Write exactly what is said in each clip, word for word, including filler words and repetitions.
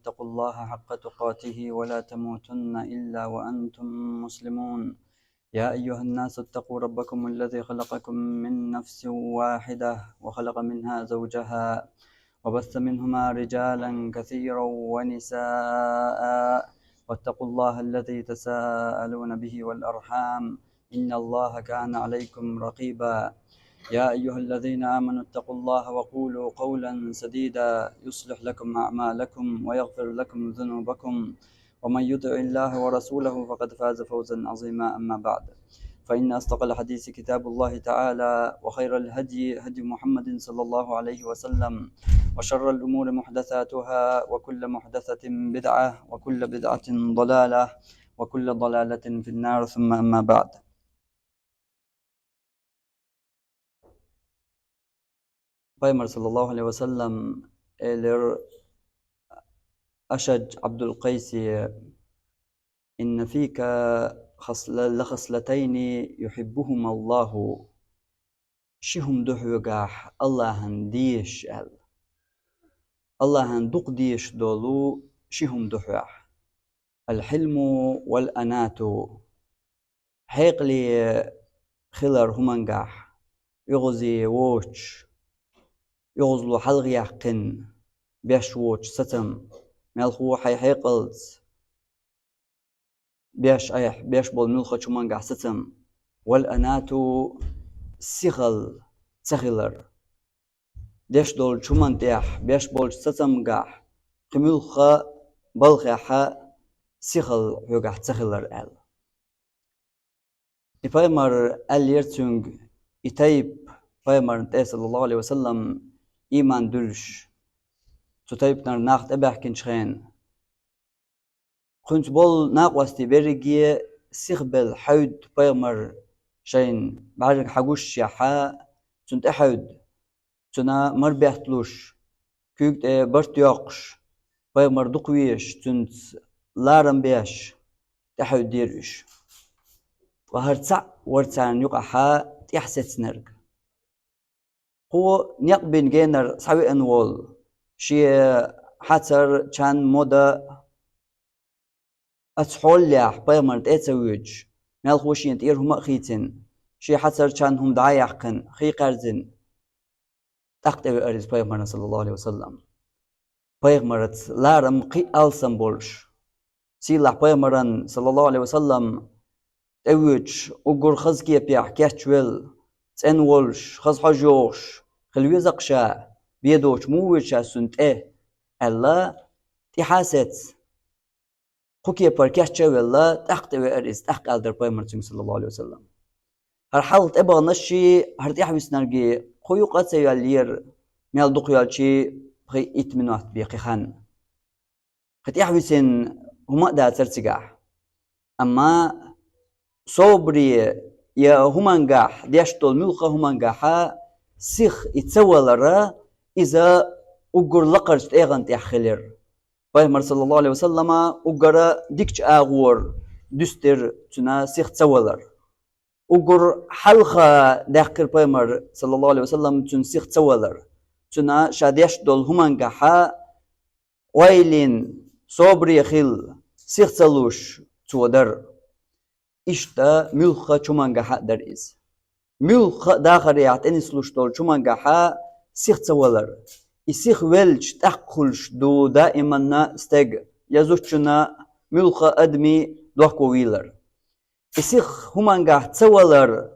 اتقوا الله حق تقاته ولا تموتن إلا وأنتم مسلمون. يا أيها الناس اتقوا ربكم الذي خلقكم من نفس واحدة وخلق منها زوجها وبث منهما رجالا كثيرا ونساء، واتقوا الله الذي تساءلون به والأرحام، إن الله كان عليكم رقيبا. يا أيها الذين آمنوا اتقوا الله وقولوا قولا سديدا يصلح لكم أعمالكم ويغفر لكم ذنوبكم، ومن يطع الله ورسوله فقد فاز فوزا عظيما. أما بعد، فإن أصدق الحديث كتاب الله تعالى، وخير الهدي هدي محمد صلى الله عليه وسلم، وشر الأمور محدثاتها، وكل محدثة بدعة، وكل بدعة ضلالة، وكل ضلالة في النار، ثم أما بعد. Пайхамар, саллаллаху алейхи ва саллям, элир Ашаджа Абдул Къайсе: «إن فيك خصل-، لخصلتين يحبهما الله». Ши хӀума ду хьоьгахь Аллахьан дезаш аьлла. Аллахьан дукха дезаш долу ши хӀума ду хьоьгахь. «الحلم والأناة». Хьекъале хилар хӀумангахь, оьгӀазе воцуш, оьгӀазло хьалхаяьккхина, беш воцуш сацам, мелхо хьайн хьекъалца беш айхьа, беш болу муьлххачу хӀумангахь сацам. «والأناة», сихалла ца хилар. Деш долчу хӀуманна тӀехь, беш болчу сацамгахь, кхин муьлхха балхехь сихалла хьоьгахь ца хилар аьлла. И пайхамар аьллера цуьнга, и тайпа пайхамарна тӀе, саллаллаху алейхи ва саллям, ийман дуьллуш, цу тайпанара нах тӀебаьхкинчу хенахь, кхуьнца болу накъостий берриге сихбелла хьаьвда пайхамар шайна бӀаьрга хьагуш а, цунна тӀехьаьвда, цунна мара бетталуш, куьйга тӀе барт йоккхуш, пайхамар дукха везаш, цуьнца ларам беш, тӀехьаьвдира уьш. Ткъа хӀара цхьаъ вара царна юкъахь тӀехь сецнарг. Кхо некъ бина генара схьавеана волу, шен хьацар, чан, мода, оцу хьолехь пайхамарна тӀе а ца воьдуш, мелхо шена тӀера хӀума а хийцина, шен хьацар, чан, хӀума дӀа а яьккхина, хий кхаьрзина, тӀаккха тӀевеара иза пайхамарна, саллаллаху алейхи ва саллям. Пайхамарца ларам кхин а алсам болуш. Сийлахь пайхамаран, саллаллаху алейхи ва саллям, тӀевоьдуш, уггар хаза кепехь кечвелла, цӀена волуш, хаза хьожа йогӀуш хила веза-кх ша, бен доцуш муха воьду ша цунна тӀе, аьлла, тӀаьхьа сецна. Кху кепара кечъян а велла, тӀаккха тӀевеара иза, тӀаккха аьлла дара пайхамар цуьнга, саллаллаху алейхи ва саллям. ХӀара хьалха тӀебаханарш, хӀара тӀаьхьависнарг кху юкъа а ца йоьллера, мел дукха йоьлча, пхи-итт минот бен кхин хан. Кхин тӀаьхьависина хӀума а дацара цигахь. Амма собаре я хӀумангахь, деш долу муьлхха а хӀумангахь сиха и ца валар, иза уггар лакхарчу тӀегӀан тӀехь хилира. Пайхамар, саллаллаху алейхи ва саллама, уггара дикачу агӀор дуьстира цуьнан сиха ца валар. Уггар хьалха даьккхира пайхамар, саллаллаху алейхи ва саллам, цуьнан сиха ца валар. Цуьнан ша деш долу хӀумангахь ойлина, собаре хилла, сиха ца луш цо дара. Иштта муьлххачу хӀумангахь а дара иза. Муьлхха а дахарехь тӀенислуш долчу хӀумангахь сиха ца валар. И сиха велча, тӀаккха хуьлуш ду даиманна стеган, я зудчунна, муьлхха а адамийн дохко вийлар. И сиха хӀумангахь ца валар,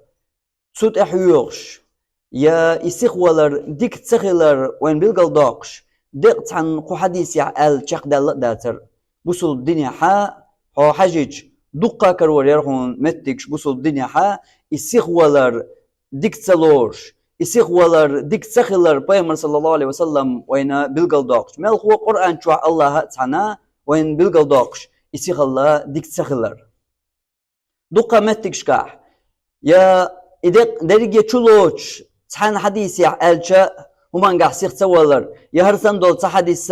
цу тӀе хьоьхуш, я и сиха валар дика ца хилар вайна билгалдоккхуш, декъа цхьана кху хьадисехь аьлла чекхдаьлла а дацара. Бусулба динехь хьо хьаьжча, дуккха а карор яра хьуна меттигаш бусулба динехь, и сиха валар дика ца лоруш, и сиха валар дика ца хилар пайхамар, саллаллаху алейхи ва саллам, вайна билгалдоккхуш. Мелхо Къуръан чохь Аллаха а цхьаьна вайна билгалдоккхуш, и сихалла дика ца хилар. Дуккха меттигашкахь, я и декъ дерриге чулоцуш, цхьана хьадисехь аьлча, хӀумангахь сиха ца валар, я хӀара санна долу цхьа хьадис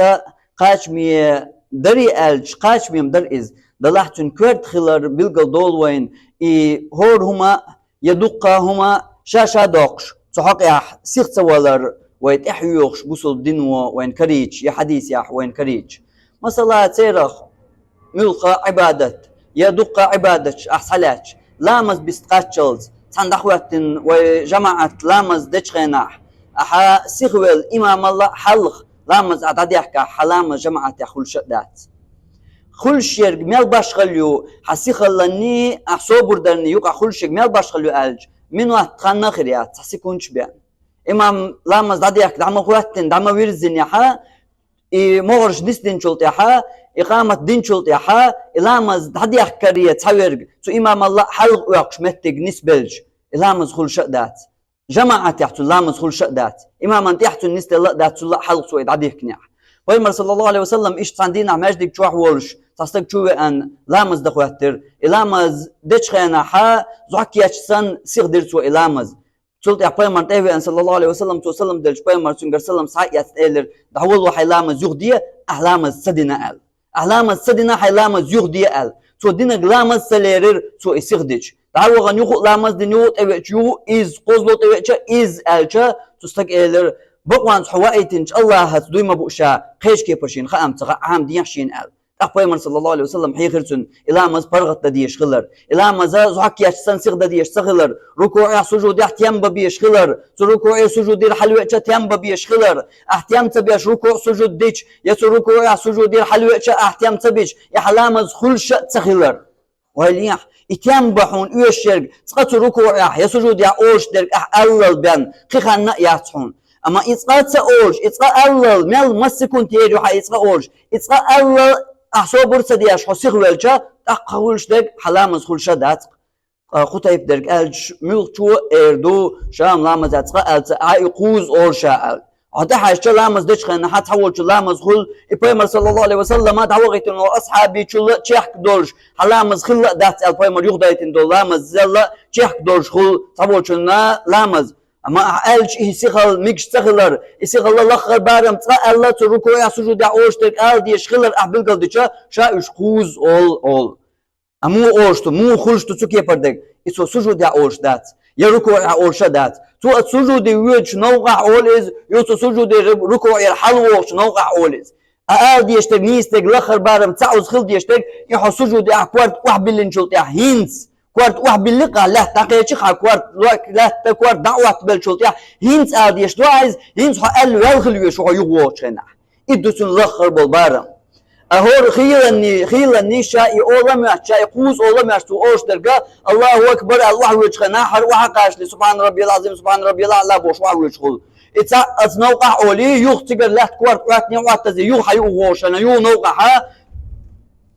кхачаме дарий аьлча, кхачаме-м дара иза, делахь цуьнан коьрта хилар билгалдолу вайна, и хӀора хӀума, я дуккха хӀума ша-ша доккхуш, цу хьокъехь сиха ца валар вай тӀехьоьхуш бусулба дино вайна карийча, я хьадисехь вайна карийча. Масала, церах муьлхха Ӏибадат, я дуккха Ӏибадаташ ахь схьалаьцча, ламаз биста кхаччалца, цхьана дӀахӀоьттина вай жамаӀат ламаз дечу хенахь, ахьа сихвелла имамалла а хьалха ламаз ахь дӀадехкахь, хьан ламаз жамаӀатехь хуьлуш а дац. Хуьлуш ерг мел башхалла ю, хьан сихалланний, ахь собар дарний юкъахь хуьлуш ерг мел башхалла ю аьлча, минот хан а хир яц, цхьа секундаш бен. Имам ламаз дӀадехка дӀа ма хӀоьттина, дӀа ма вирзинехьа, и могӀарш нисдинчул тӀаьхьа, икъамат динчул тӀаьхьа, и ламаз дӀадехкаре цхьаверг, цу имамалла а хьалха оьккхуш меттиг нисбелча, и ламаз хуьлуш а дац. ЖамаӀатехь цу ламаз хуьлуш а дац. Имаман тӀехь цунна нисделла а дац, цул а хьалха цо и дӀадихкинехь. Пайхамар, саллаллаху Ӏалайхи ва саллам, иштта цхьана дийнахь маьждиг чохь волуш, цхьа стаг чу веана, ламаз дечу хенахьа, зӀок еча санна, сиха дира цо и ламаз. Цул тӀаьхьа пайхамар тӀе а веана, саллаллаху Ӏалайхи ва саллам, цо салам делча, пайхамар цуьнгара салам схьа а эцна элира: «ДӀаволло хьайн ламаз юха де, ахь ламаз ца дина», аьлла. «Ахь ламаз ца дина, хьайн ламаз юха де», аьлла. Цо динарг ламаз ца лерира, цо и сиха дича. ДӀа а вахана, юха а ламаз дина, юха а тӀевеача, юха а иза, кхозлагӀа тӀевеача, иза аьлча, цу стага элира: «Бакъонца хьо ваийтинчу Аллахьаца дуй ма бу ша, кхечу кепара шена хаам ца хаьа, Ӏама дехьа шена», аьлла. ТӀаккха пайхамар, саллаллаху Ӏалайхи ва саллам, хьехира цунна, и ламаз паргӀат дан дезаш хилар, и ламаз зӀок еча санна сиха дан дезаш ца хилар, рукуӀехь, сужудехь тем бан безаш хилар, цу рукуӀера, сужудера хьалавеача тем бан безаш хилар, ахь тем ца беш рукуӀ, сужуд дича, я цу рукуӀехь, сужудера хьалавеача ахь тем ца бича, и хьан ламаз хуьлуш а ца хилар. Вайлехь, и тем бан хьуна оьшуш ерг, цкъа цу рукуӀехь я сужудехь олуш дерг ахь аллал бен, кхин хан а яц хьуна. Амма и цкъа а ца олуш, и цкъа аллал, мел масса секунд ера ю хьан и цкъа олуш, и цкъа аллал ахь собар ца деш хьо сиха велча, тӀаккха хуьлуш дерг хьан ламаз хуьлуш а дац. Ткъа кху тайпа дерг аьлча, муьлххачо а эр ду, ша-м ламазехь цкъа аьлла ца, ахьа и кхузза олу ша аьлла. Хьо тӀехьаьжча ламаз дечу хенахь, хьан цхьаволчун ламаз хуьлу, и пайхамар, саллаллаху Ӏалайхи ва саллама, дӀавахийтина волу асхьабичул а чехка долуш, хьан ламаз хилла а дац аьлла, пайхамар юхадайтина долу ламазал а чехка долуш хуьлу цхьаволчунна ламаз. Амма ахь аьлча, и сихалла мегаш ца хилар, и сихалла лаххара барам цкъа аьлла, цу рукуӀехь, сужудехь олуш дерг ала дезаш хилар ахь билгалдича, ша уьш кхузза олу, олу. Амма муха олуш ду, муха хуьлуш ду цу кепара дерг? И цо сужудехь олуш дац, я рукуӀехь олуш а дац. Цо оцу сужуде воьдучу новкъахь олу иза, я цу сужудера, рукуӀера хьалавогӀучу новкъахь олу иза. А ала дезаш дерг, нийса дерг, лаххара барам цкъа уьш хила дезаш дерг, и хьо сужудехь корта охьабиллинчул тӀаьхьа хӀинца, корта охьабилли-кх ахь, лаьтта дӀакхечи-кх хьан, корта, лаьтта корта дӀа а оттабеллачул тӀаьхьа, хӀинца ала дезаш ду ахь иза, хӀинца хьо аьлла ваьлла хила везаш ву хьо юхавогӀучу хенахь. И ду цуьнан лаххара болу барам. А хӀора хийланний, хийланний ша и ола моьтту, ша и кхузза ола моьтту цо олуш дерг: «Аллаху акбар» аьлла охьавоьдучу хенахь, хӀара охьакхачале: «Субхьана раббиял Ӏазим, субхьана раббиял аӀла» бохуш охьавоьдуш хуьлу. И цхьаъ оцу новкъахь олий, юха цигара лаьтта корта Ӏоьттиний Ӏоттазе, юха хьан юха вогӀуш хьан, юха новкъахьа,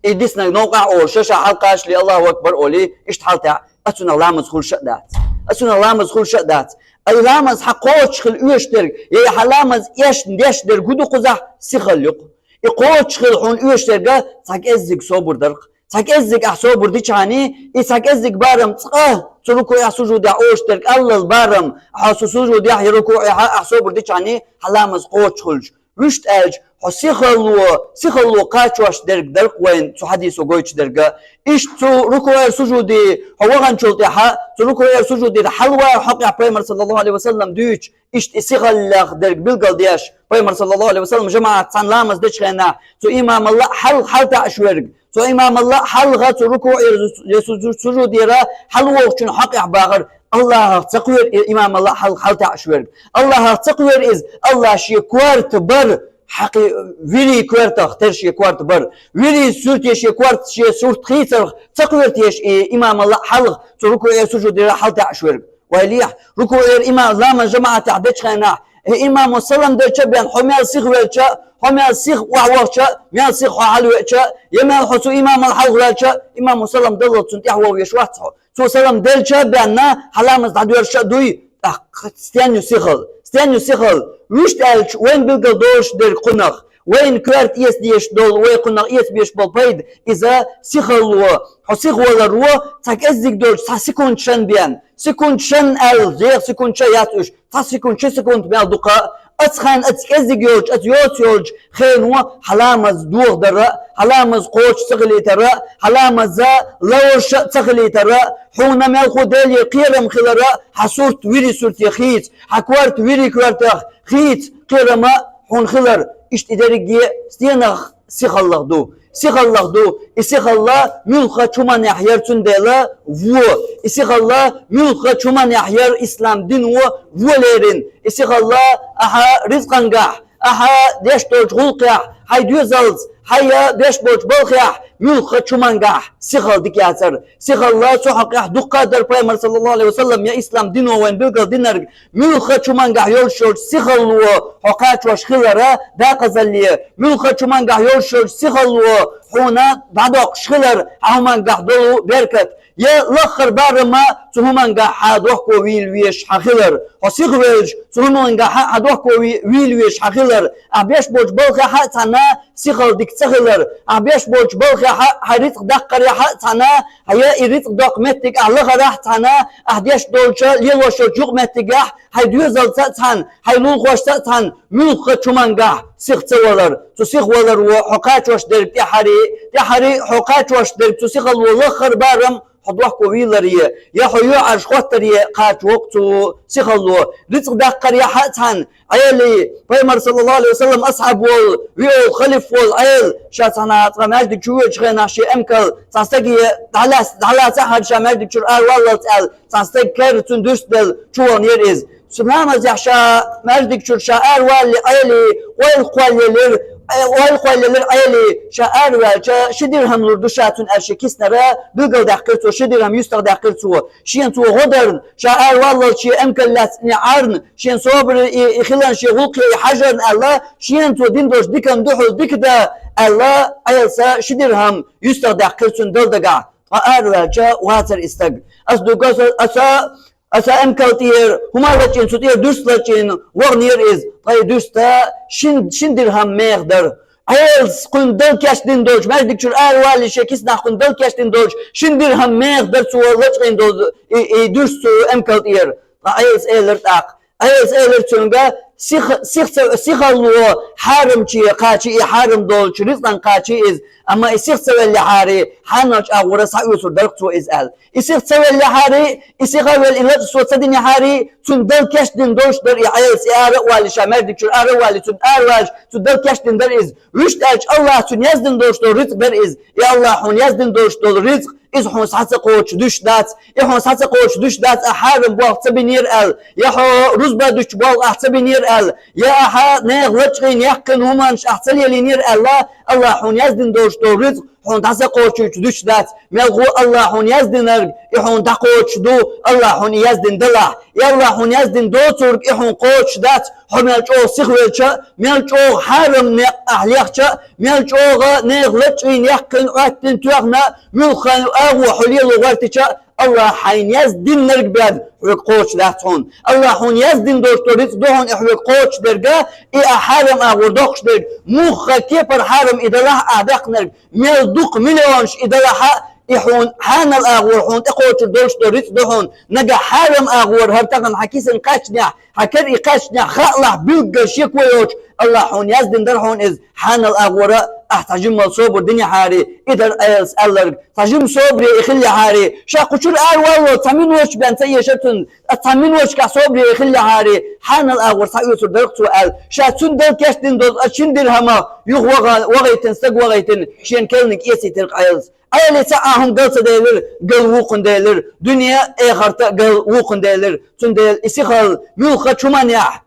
и диснарг новкъахь олуш, ша хьалакхачале Аллаху акбар олий, иштта хьалатаьӀа, а цунах ламаз хуьлуш а дац. А цунах ламаз хуьлуш а дац. Ай ламаз хьан кхочуш хила оьшуш дерг, я и хьан ламаз эшна деш дерг хӀун ду кхузахь? Сихалла ю-кх. И кхочуш хила хьуна оьшуш дерг цхьа кӀеззиг собар дар-кх. Цхьа кӀеззиг ахь собар дичахьаний, и цхьа кӀеззиг барам цкъа цу рукуӀехь, сужудехь олуш дерг аллал барам, хьо цу сужудехь я рукуӀехь ахь собар дичахьаний, хьан ламаз кхочуш хуьлуш. Вуьшта аьлча, хьо сихалло, сихалло кхачош дерг дар-кх вайна цу хьадисо гойтуш дерг. Иштта цу рукуӀера, сужуде хьо ваханчул тӀаьхьа, цу рукуӀера, сужудера хьалавахар хьокъехь пайхамар, саллаллаху Ӏалайхи ва саллам, дуьйцу, иштта и сихаллех дерг билгалдеш, пайхамар, саллаллаху Ӏалайхи ва саллам, жамаӀат цхьаьна ламаз дечу хенахь, цу имамалла а хьалха хьалатаьӀаш верг, цу имамалла а хьалха цу рукуӀера я су-, сужудера хьалавогӀучун хьокъехь бахар: «Аллахьах ца кхоьру и имамалла а хьалха хьалатаьӀаш верг. Аллахьах ца кхоьру иза, Аллахь шен корта бар, хьакхи вирий коьртах тера шен корта бар. Вирий суьрте шен корта, шен сурт хийцарх ца кхоьру теша и имамалла а хьалха цу рукуӀера, сужудера хьалатаьӀаш верг?» Вайлехь, рукуӀера имам ламаз жамаӀатехь дечу хенахь, и имамо салам делча а бен, хьо мел сиха велча, хьо мел сиха охьавахча, мел сиха хьо хьалавеача, я мел хьо цу имамал хьалха ваьлча, имамо салам даллалц цунна тӀаьхьа ваха везаш вац хьо. Цо салам делча а бен, хьан ламаз дӀадоьрзуш а дуй? ТӀаккха стенна ю сихалла? Стенна ю сихалла? Вуьшта аьлча, вайна билгал долуш дерг кхунах, вайна коьрта эца дезаш долу, вай кхунах эца безаш болу пайда, иза сихалло, хьо сиха валаро, цхьа кӀеззиг долчу цхьа секунд шен бен, секунд шен аьлла, зеха секунд шен яц уьш, цхьа секунд, ши секунд мел дукха, оцу хенахь, оцу кӀеззиг йолчу, оцу йоцу йолчу хено хьан ламаз дохадара, хьан ламаз кхочуш ца хилийтара, хьан ламаз ловзуш а ца хилийтара, хьуна мелхо Деле кхерам хилара, хьан сурт вири сурте хийца, хьан корта вири коьртах хийца кхерам а хьуна хилар. Иштта и дерриге стенах сихаллах ду. Сихаллах ду. И сихалла муьлххачу хӀуманехь яра цундела во. И сихалла муьлххачу хӀуманехь яра ислам дино во лерина. И сихалла ахьа ризкъангахь, ахьа деш долчу гӀуллакхехь, хьайн доьзалца, хьайн беш болчу балхехь, муьлххачу хӀумангахь сихал дика яцара. Сихалла цу хьокъехь дуккха а дара пайхамар, саллаллаху алейхи ва саллам, я ислам дино вайн билгал динарг, муьлххачу хӀумангахь йолуш йолчу сихалло хьо кхачош хилара дакъазалле, муьлххачу хӀумангахь йолуш йолчу сихалло хьуна дӀадоккхуш хилар хьан хӀумангахь долу беркат. Я лаххара барамма цу хӀумангахь хьан дохко вийла везаш хьан хилар. Хьо сихвелча, цу хӀумангахь хьан дохко ви-, вийла везаш хьан хилар. Ахь беш болчу балхехь а цхьана сихал дика ца хилар. Ахь беш болчу балхехь а, хьан рицкъ даккхарехь а цхьана, хьан я и рицкъ доккху меттиг ахь лахарахь а цхьана, ахь деш долчу лелош йолчу юкъаметтигехь, хьайн доьзалца а цхьана, хьайн лулахошца а цхьана, муьлххачу хӀумангахь сих ца валар. Цу сих валар во хьо кхачош дерг тӀаьхьарий, тӀаьхьарий хьо кхачош дерг цу сихалло лаххара барам хьо дохко вийларе, я хьо йоӀарш хоттаре кхача воккху цу сихалло. Рицкъ даккхарехь а цхьана, Ӏели, пайхамар, саллаллаху алейхи ва саллам, асхьаб волу, виолу халиф волу Ӏели, ша цхьана цкъа маьждиг чу воьдучу хенахь шен эмкал цхьа стаге дӀалац-, дӀалаца а хьара ша маьждиг чуьра араваллалц аьлла, цхьа стаг кхерра цунна дуьрста делла, чу ваханера иза. Цу ламазехь ша маьждиг чуьра ша аравалале Ӏели, ойла кхоллаелира, ойла кхоллаелира Ӏели, ша араваьлча, ши дирхьам лур ду ша цунна аьлла шен киснара билгалдаьккхира цо, ши дирхьам юьстахдаьккхира цо. Шена цо гӀо дарна, ша араваллалц шен эмкал лаьцна Ӏарна, шен собаре и, и хиларна, шен гӀуллакхе и хьажарна аьлла, шена цо дина долуш диканна дуьхьал дика дан аьлла, Ӏелас ши дирхьам юьстахдаьккхира цунна Далла дагахь. Ткъа араваьлча вацара и стаг. Аса ду-, аса, аса, аса эмкал тӀера хӀума лачкъийна, цу тӀера дуьрста лачкъийна ваханера иза. Ткъа и дуьрста шин, шин дирхьам меха дара. Ӏелас кхунна Далла кечдина долчу, маьждиг чуьра аравалале шен киснахь кхунна Далла кечдина долчу шин дирхьам меха дара цо лачкъийна долу и, и дуьрста цу эмкал тӀера. Ткъа Ӏелас элира тӀаккха. Ӏелас элира цуьнга, сих-, сих ца-, сихалло хьарамче кхачий, и хьарам долчу рицкъан кхачий иза, амма и сих ца веллехьарий, хьаналчу агӀора схьаоьцур дара-кх цо иза аьлла. И сих ца веллехьарий, и сиха а велла, и лачкъа цо ца динехьарий, цунна Далла кечдина долуш дара и Ӏелас, и ара а валий, ша маьждиг чуьра ара а валий, цунна араваьлча, цунна Далла кечдина дара иза. Вуьшта аьлча, Аллах цунна яздина долуш долу рицкъ дара иза. И Аллах хьуна яздина долуш долу рицкъ, иза хьуна схьа ца кхочуш дуьсуш дац, и хьуна схьа ца кхочуш дуьсуш дац, ахь хьарам болх ца бинера аьлла, я хьо рузба дуьстуш болх ахь ца бинера аьлла, я ахьа нехан лачкъийна яьккхина хӀуманаш ахь ца лелийнера аьлла, Аллах хьуна яздина долуш долу рицкъ хьуна дӀаса кхочуьйтуш дуьсуш дац. Мелхо Аллах хьуна яздинарг, и хьуна дӀакхочуш ду, Аллах хьуна и яздина далахь. И Аллах хьуна яздина доцург, и хьуна кхочуш дац, хьо мел чӀогӀа сихвелча а, мел чӀогӀа хьарам некъ ахь лехча а, мел чӀогӀа нехан лачкъийна яьккхина, Ӏоьттина, тоьхна, муьлхха агӀо хьо лело гӀоьртича а, Аллах хьайна яздинарг бен хьоьга кхочуш дац хьуна. Аллах хьуна яздина долуш долу рицкъ ду хьуна и хьоьга кхочуш дерг а, и ахь хьарам агӀор доккхуш дерг, муьлхха кепара хьарам и далахь а ахь даьккхинарг, мел дукха миллионаш и далахь а, и хьуна хьанал агӀор хьуна тӀекхочур долуш долу рицкъ ду хьуна, нагахь хьарам агӀор хӀара тахана хьан кисана кхаьчнехь, хьан кара и кхаьчнехь хаалахь билггал шеко йоцуш, Аллах хьуна яздина дара хьуна иза, хьанал агӀора ахь цхьа жиммал собар динехьарий, и дара Ӏелас аьлларг, цхьа жима собаре и хиллехьарий, ша кху чуьра араваллалц цхьа миноташ бен ца эшара цунна, ткъа цхьа миноташкахь собаре и хиллехьарий, хьанал агӀор схьаоьцур дара-кх цо аьлла, ша цунна Далла кечдина долу аса шин дирхьама юха ваха-, вахийтина, стаг вахийтина, шена керланиг эцийтира-кх Ӏелас. Ӏелица а хӀума гал ца делира, гал вукхун делира, дуьне а, эхарта а гал вукхун делира. Цундела и сихал муьлхха чу манехь,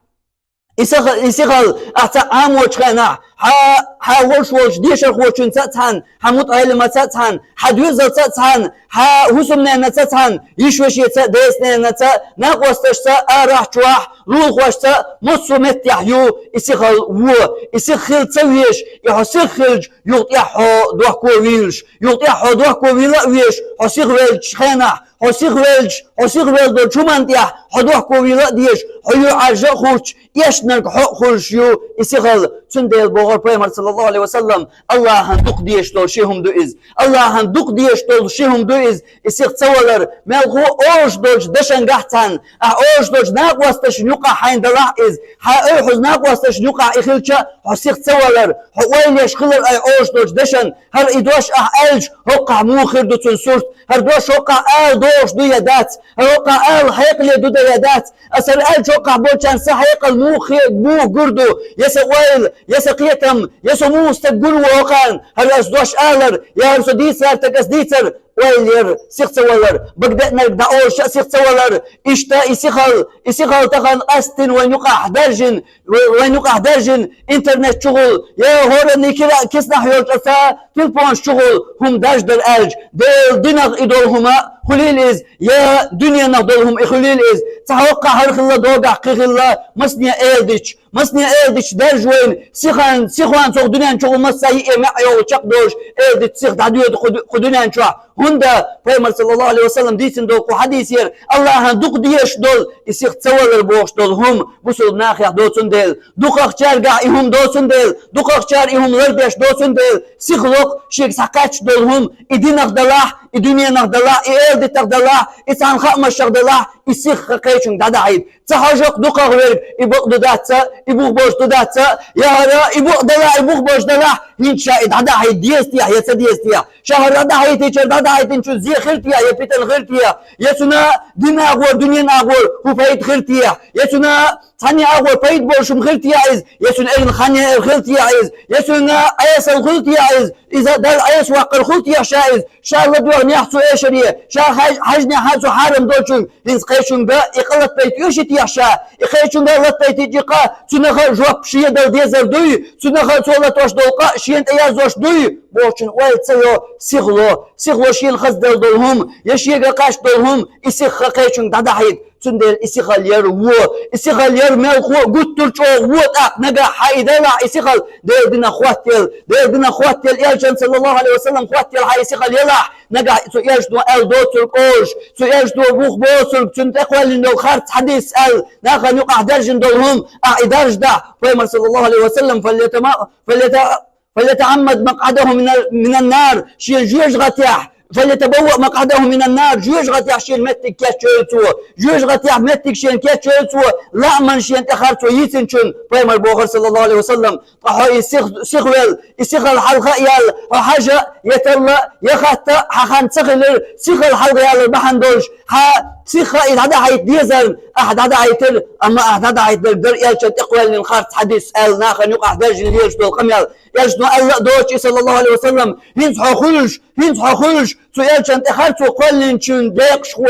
и сиха-, и сихал ахь цхьа Ӏамочу хенахь, хьа, хьа волуш волчу дешархочуьнца а цхьаьна, хьан мутаӀеллимаца а цхьаьна, хьан доьзалца а цхьаьна, хьан хӀусамненаца а цхьаьна, йиш-вешица а, децненаца а, накъосташца а, арахь, чохь, лулахошца а, массо а меттехь ю и сихал во, и сиха хила ца везаш, и хьо сиха хилча, юха тӀехь хьо дохко вийлаш, юха тӀехь хьо дохко вийла а везаш, хьо сиха веллачу хенахь, хьо сиха веллачу, хьо сиха велла долчу хӀуманна тӀехь хьо дохко вийла а дезаш, хьо юьхьӀаьржа а хуьлуш, эшнарг хьо а хуьлуш ю и сихал. Цундела бохура пайхамар, саллаллаху алейхи ва саллам, Аллахьан дукха дезаш долу ши хӀума ду иза. Аллахьан дукха дезаш долу ши хӀума ду иза, и сиха ца валар, мелхо олуш долчу дашангахь цхьаьна, ахь олуш долчу накъосташна юкъахь хьайна далахь иза, хьан ойхьаза накъосташна юкъахь и хилча, хьо сиха ца валар, хьо ойла еш хилар айхьа олуш долчу дашан, хӀара и дош ахь аьлча, хӀокхахь муха хир ду цуьнан сурт, хӀара дош хӀокхахь ала догӀуш ду я дац, хӀара хӀокхахь ала хьекъале ду дан я дац, аса хӀара аьлча хӀокхахь болчарна сан хьекъал муха хе-, муха гур ду, я са ойла, я са кхетам, я со муха стаг гур ву хӀокхарна, хӀара ас дош алар, я хӀара со дийцар, тӀаккха ас дийцар, ойла яр, сиха ца валар. Багадеънарг дӀаолуш а сиха ца валар. Иштта и сихал, и сихал тахан къаьсттина вайн юкъахь даржина, вай-, вайн юкъахь даржина интернет чухула, я хӀоранна кира-, киснахь йолчу аса телефонаш чухула хӀума даржадар аьлча, Делан динах и долу хӀума хуьлийла иза, я дуьненах долу хӀума и хуьлийла иза. Цхьа хӀоккхахь хӀара хилла, догахь кхин хилла, масане эладитча, масане эладитча даржа вайна, сихан, сихонца хӀокху дуьнен чухула массо а йиъе маьӀ йолу чекхдолуш, эладитча сиха дӀадоьду кху ду-, кху дуьнен чохь. ХӀунда Пайхамар, саллаллаху Ӏалайхи ва саллам, дийцина долу кху хьадисера, Аллахьан дукха дезаш долу, и сиха ца валар бохуш долу хӀума бусулба нахехь доцун дела, дукхахчаьргахь и хӀума доцун дела, дукхахчара и хӀума лардеш доцун дела, сиха локху шега схьакхаьчча долу хӀума, и динах далахь, и дуьненах далахь, и эладитах далахь, и цхьана хаамашах далахь, и сиха кхечуьнга дӀадахьийта. Ца хьожа-кх дукхах верг, и бакъ ду дац а, и бух божа ду дац а, я хӀара, и бакъ далахь, и бух божа далахь, хӀинца ша и дӀадахьийта деза техьа, я ца деза техьа? Ша хӀара дӀадахьийтича, дӀадахьийтинчун зе хир техьа, я питана хир техьа? Я цуьнан динан агӀор, дуьненан агӀор хӀун пайда хир техьа? Я цуьнан цхьанне агӀор пайда болуш хӀума хир техьа иза? Я цуьнан эрна хан яар хир техьа иза? Я цуьнан Ӏесалла хир техьа иза? Иза Далла Ӏеса ваккхар хир техьа ша иза? Ша ладоьгӀнехь цу эшаре, ша хьаж-, хьаьжнехь цу хьарам долчуьнга, хӀинца кхечуьнга и къа латабайта оьший техьа ша? И кхечуьнга латабайтича и къа, цунах а жоп шен дала дезар дуй, цунах а цо латош долу къа шена тӀе яздеш дуй, бохучун ойла ца йо, сихало, сихало шена хазделла долу хӀума, я шега кхаьчна долу хӀума, и сиха кхечуьнга дӀадахьийта. Цундела и сихал яр вон, и сихал яр мелхо а гуттар а чӀогӀа вон, тӀаккха нагахь хьан и делахь и сихал, Делан динах хоттаелла, Делан динах хоттаелла, Элчан, саллаллаху Ӏалайхи ва саллам, хоттаелла хьан и сихал елахь, нагахь цу Элчано аьлла доцург олуш, цу Элчано бух боцург, цунна тӀекхоьллина долу харц хьадис аьлла, нахана юкъахь даьржина долу хӀума, ахь и даржадахь, Пайхамар, саллаллаху Ӏалайхи ва саллам, фаллятама-, фаллята-, «فليتعمد مقعده من، من النار», шен жоьжахатехь, «فليتبوأ مقعده من النار», жоьжахатехь шен меттиг кечйойла цо, жоьжахатехь меттиг шен кечйойла цо, лааман шен тӀе харцо йийцинчун, Пайхамар бохура, саллаллаху Ӏалайхи ва саллам. Ткъа хьо и сих-, сихвелла, и сихал хьалха а яьлла, хьо хьажа а, я талла а, я хатта а хьан хан ца хилира, сихал хьалха ялар бахьана долуш, хьан сиха и дӀадахьийта дезарна, ахь дӀадахьийтира, амма ахь дӀадахьийтинарг дара Элчан тӀекхоьллина харц хьадис аьлла, нахана юкъахь даьржина лелаш долу къамел. Элчано аьлла а доцуш и, саллаллаху Ӏалайхи ва саллам, хӀинца хьо хуьлуш, хӀинца хьо хуьлуш, цу Элчан тӀе харцо кхоьллинчун декъашхо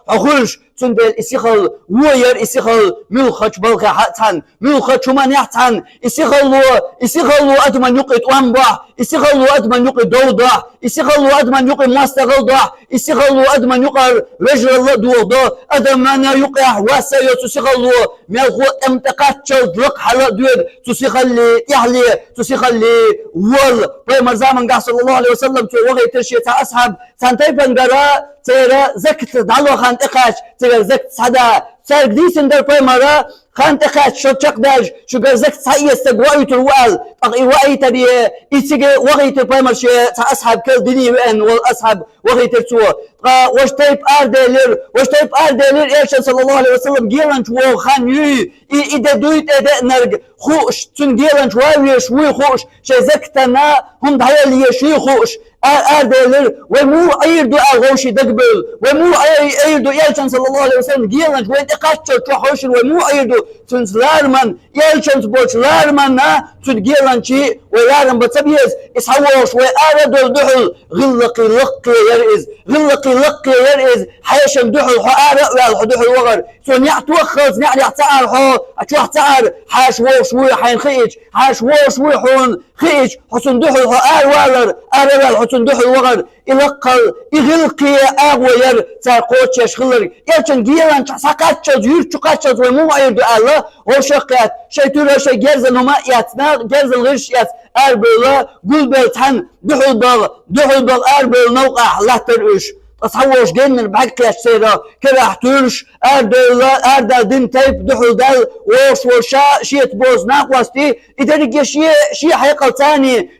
хьо хуьлуш, цундела и сихал вон яр, и сихал муьлххачу балхехь а цхьаьна, муьлххачу хӀуманехь а цхьаьна, и сихалло, и сихалло адаман юкъе тӀом бохь, и сихалло адаман юкъе дов дохь, и сихалло адаман юкъе мостагӀал дохь, и сихалло адаман юкъара вежаралла а доьху до, адаман юкъехь вас а йо цу сихалло, мелхо а тӀам тӀе кхаччалц лакха хьала а доьду цу сихалле тӀехьале, цу сихалле волла. Пайхамар замангахь, саллаллаху Ӏалайхи ва саллам, цо вахийтира шен цхьа асхьаб, цхьана тайпангара церан закат дӀало хан тӀекхаьчча, цигара закат схьада. Цаьрга дийцина дара Пайхамара, хан тӀекхаьчча шо чекхдаьлча, шуьгара закат схьаэца стаг ваийтур ву аьлла. ТӀаккха и ваийтаре, и цига вахийтира Пайхамар шен цхьа асхьаб, кел дине веана волу асхьаб вахийтира цо. Ткъа важа тайпа араделира, важа тайпа араделира, Элчан, саллаллаху Ӏалайхи ва саллам, геланча вогӀу хан юй, и, и де дуй тӀедеънарг хууш, цуьнан геланча ван везаш вуй хууш, шайн закатана хӀума дӀаелла езаш юй хууш, а-, араделира, вай муха Ӏийр ду аьлла вовшийн дагабевлла, вай муха Ӏий-, Ӏийр ду Элчан, саллаллаху Ӏалайхи ва саллам, геланча вайн тӀе кхаччалц чохь хьовшина, вай муха Ӏийр ду, цуьнца лараман, Элчанца болчу лараманна цуьнан геланчий вай ларам бан ца беза, и схьавогӀуш вай ара а долу дуьхьал, гӀиллакхий лаккхе яра иза, гӀиллакхий лаккхе яра иза, хьешан дуьхьал хьо ара а ваьлла хьо дуьхьал вахара, цо неӀ тоххалц неӀарехь ца Ӏара хьо, а чохь ца Ӏара, хьаша вогӀуш вуй хьайна хиъча, хьаша вогӀуш вуй хьуна хиъча, хьо цунна дуьхьал хьо ара валар, ара ваьлла хьо цунна дуьхьал вахар, и лаккхал, и гӀиллакхе агӀо яра, цара кхочуш хилларг. Элчан геланча схьакхаччалц, юьрта чу кхаччалц вай муха Ӏийр ду аьлла, вовшах а кхетта, шайн туьра, шайн герзан хӀума а эцна, герзан гӀирсаш эцна, арабевлла, гулбелла цхьаьна дуьхьал багӀа, дуьхьал багӀа арабевлла новкъахь латтара уьш. Ткъа схьавогӀуш геннара бӀаьрг кхетта церан, керахь туьллуш, арадевлла, арадаьлла дина тайпа дуьхьал даьлла, вогӀуш волу ша шеца бозу накъостий, и дерриге шен, шен хьекъалца а,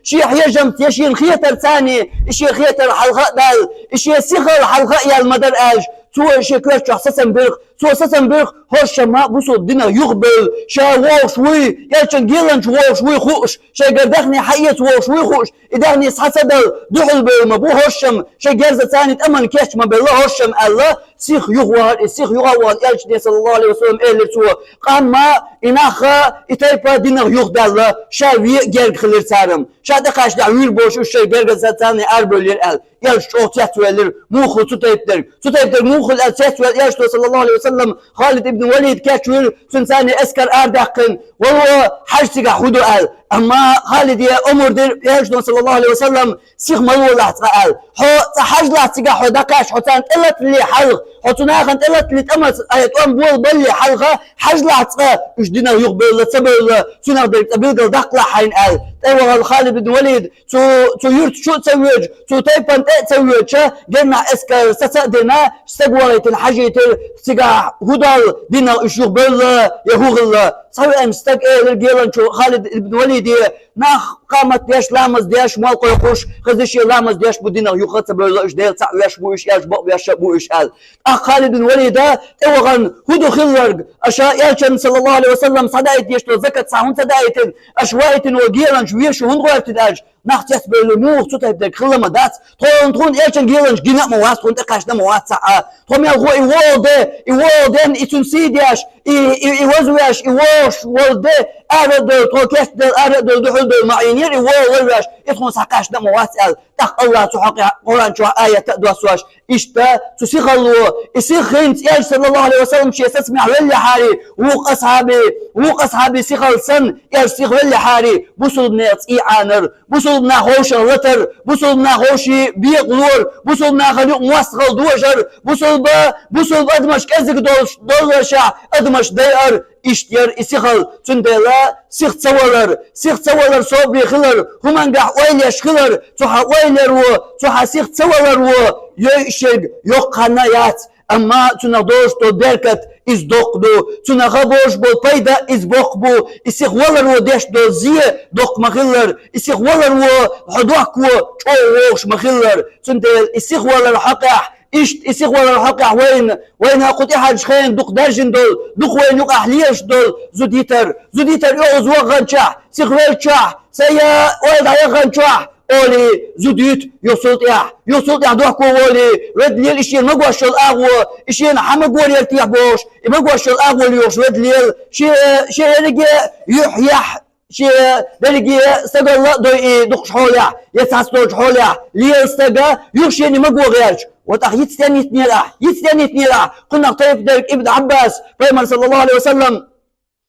шен хьежамца я шена хетарца а, и шен хетар хьалха а даьлла, и шен сихал хьалха а яьлла ма-дарра аьлча, цо шен коьрта чохь сацам бира-кх, Цо сацам бирх, хӀоршам бусулба динах юхабевлла, ша вогӀуш вуй, Элчан геланча вогӀуш вуй хууш, шайгара даьхни хьаэца вогӀуш вуй хууш, и даьхни схьа ца далла, духьал бевлла ма бу хӀоршам, шайн герзаца царна тӀаман кечбевлла хӀоршам аьлла, сиха юхавахар, и сиха юхавахар Элчане, саллаллаху Ӏалайхи ва саллам, элира цо. Къам а, и нах а, и тайпа динах юхадаьлла, ша ве а герга хилира царна. Ша тӀакхаьчча вуьйр болуш уьш шайн герзаца царна арабевллера аьлла. Элча чӀогӀа цецвеллера, муха хила цу тайпа дерг. Цу тайпа дерг муха хила аьлла цецвелла Элчано, саллаллаху Ӏалайхи ва саллам, Халид ибн Валид кечвира, цунна царна эскар арадаьккхина, вало, хьажа цигахь хӀун ду аьлла. Амма Халиде омра дира Элчано, саллаллаху Ӏалайхи ва саллам, сиха ма лолахь цкъа аьлла. Хьо цкъа хьажалахь цигахь, хьо дӀакхаьчча, хьо царна тӀелатале хьалха, хьо цу нахана тӀелатале тӀамца, ай, тӀом болабалале хьалха, хьажалахь цкъа, уьш динах юхабевлла, ца бевлла, цунах дерг цкъа билгал даккхалахь хьайна аьлла. ТӀевахана Халид ибн Валид, цу, цу юьрта чу а ца воьдуш, цу тайпана тӀе а ца воьдуш, геннахь эскар саца а дина, стаг вахийтина хьажийтира, цигахь хӀун ду, динах уьш юхабевлла я хӀун хилла. Цхьавеана стага элира геланчо Халид ибн Валиде, нах къамат деш, ламаз деш, молла кхойкхуш хеза, шен ламаз деш бу, динах юха ца бевлла уьш, Дела цхьаъ веш бу уьш, Элча бакъ веш а бу уьш аьлла. ТӀаккха Халид ибн Валида тӀевахана, хӀун ду хилларг, аша Элчана, саллаллаху Ӏалайхи ва саллам, схьадаийта дезаш долу закат схьа хӀунда ца даийтина, аша ваийтина волу геланча ве шу хӀунда гӀоьртина аьлча, нах цецбевлла, муха цу тайпа дерг хилла ма дац. Тхуна, тхуна Элчан геланча гина а ма вац, тхуна тӀекхаьчна а ма вац цхьа а. Тхо мел хо и волу де, и волу ден, и цуьнан сий деш, и, и, и вазвеш, и вогӀуш волу де, ара а долу, тхо кечделла ара а долу, дуьхьал долу ма Ӏийнера, и волу ларвеш, и тхуна схьакхаьчна а ма вац аьлла. ТӀаккха Аллах цу хьокъехь Къуръан чохь аят а доссош, иштта цу сихалло, и сиха хӀинца Элча, саллаллаху Ӏалайхи ва саллам, шен сацамехь веллехьарий, вукху асхьабий, вукху асхьабий сихалла санна, Элча сиха веллехьарий, бусулба нехан цӀий Ӏанар, бусулба нах вовшах латар, бусулба нах вовшийн бекъалор, бусулба нахана юкъа мостагӀалла дожар, бусулба, бусулба адамаш кӀезиг долуш, доллушехь адамаш дайар, иштта яра и сихалла. Цундела сиха ца валар, сиха ца валар, собаре хилар, хӀумангахь ойла еш хилар, цу хьан ойла яр ву, цу хьан сиха ца валар ву, йойуш ерг йоккха хан а яц. Амма цунах долуш долу беркат, иза доккха ду, цунах а болуш болу пайда, иза боккха бу, и сиха валаро деш долу зе доккха ма хиллара, и сиха валаро хьо дохко чӀогӀа вогӀуш ма хиллара. Цундела и сиха валар хьокъехь, иштта и сиха валар хьокъехь вайна, вайна кху тӀаьхьарчу хенахь дукха даьржина долу, дукха вайна юкъахь лелаш долу зуда йитар, зуда йитар оьгӀаз ваханчохь, сиха веллачохь, сайн ойла дӀаяханчохь, олий, зуда йуьту, юхасул тӀехь, юхасул тӀехь дохко волий, ведда лела и шена магош йолу агӀо, и шена хьан магор яра техьа бохуш, и магош йолу агӀо лоьхуш ведда лела, шен, шен ерриге юьхь-яхь, шен дерриге стагалла а дойий дукхачу хьолехь, я цхьацца долчу хьолехь, лела стага юха шена и маго гӀерташ. Вот ахь йицден йитинера ахь, йицден йитинера ахь, кхунах тайпа дерг Ибн Ӏаббас, пайхамар, саллаллаху Ӏалайхи ва саллам,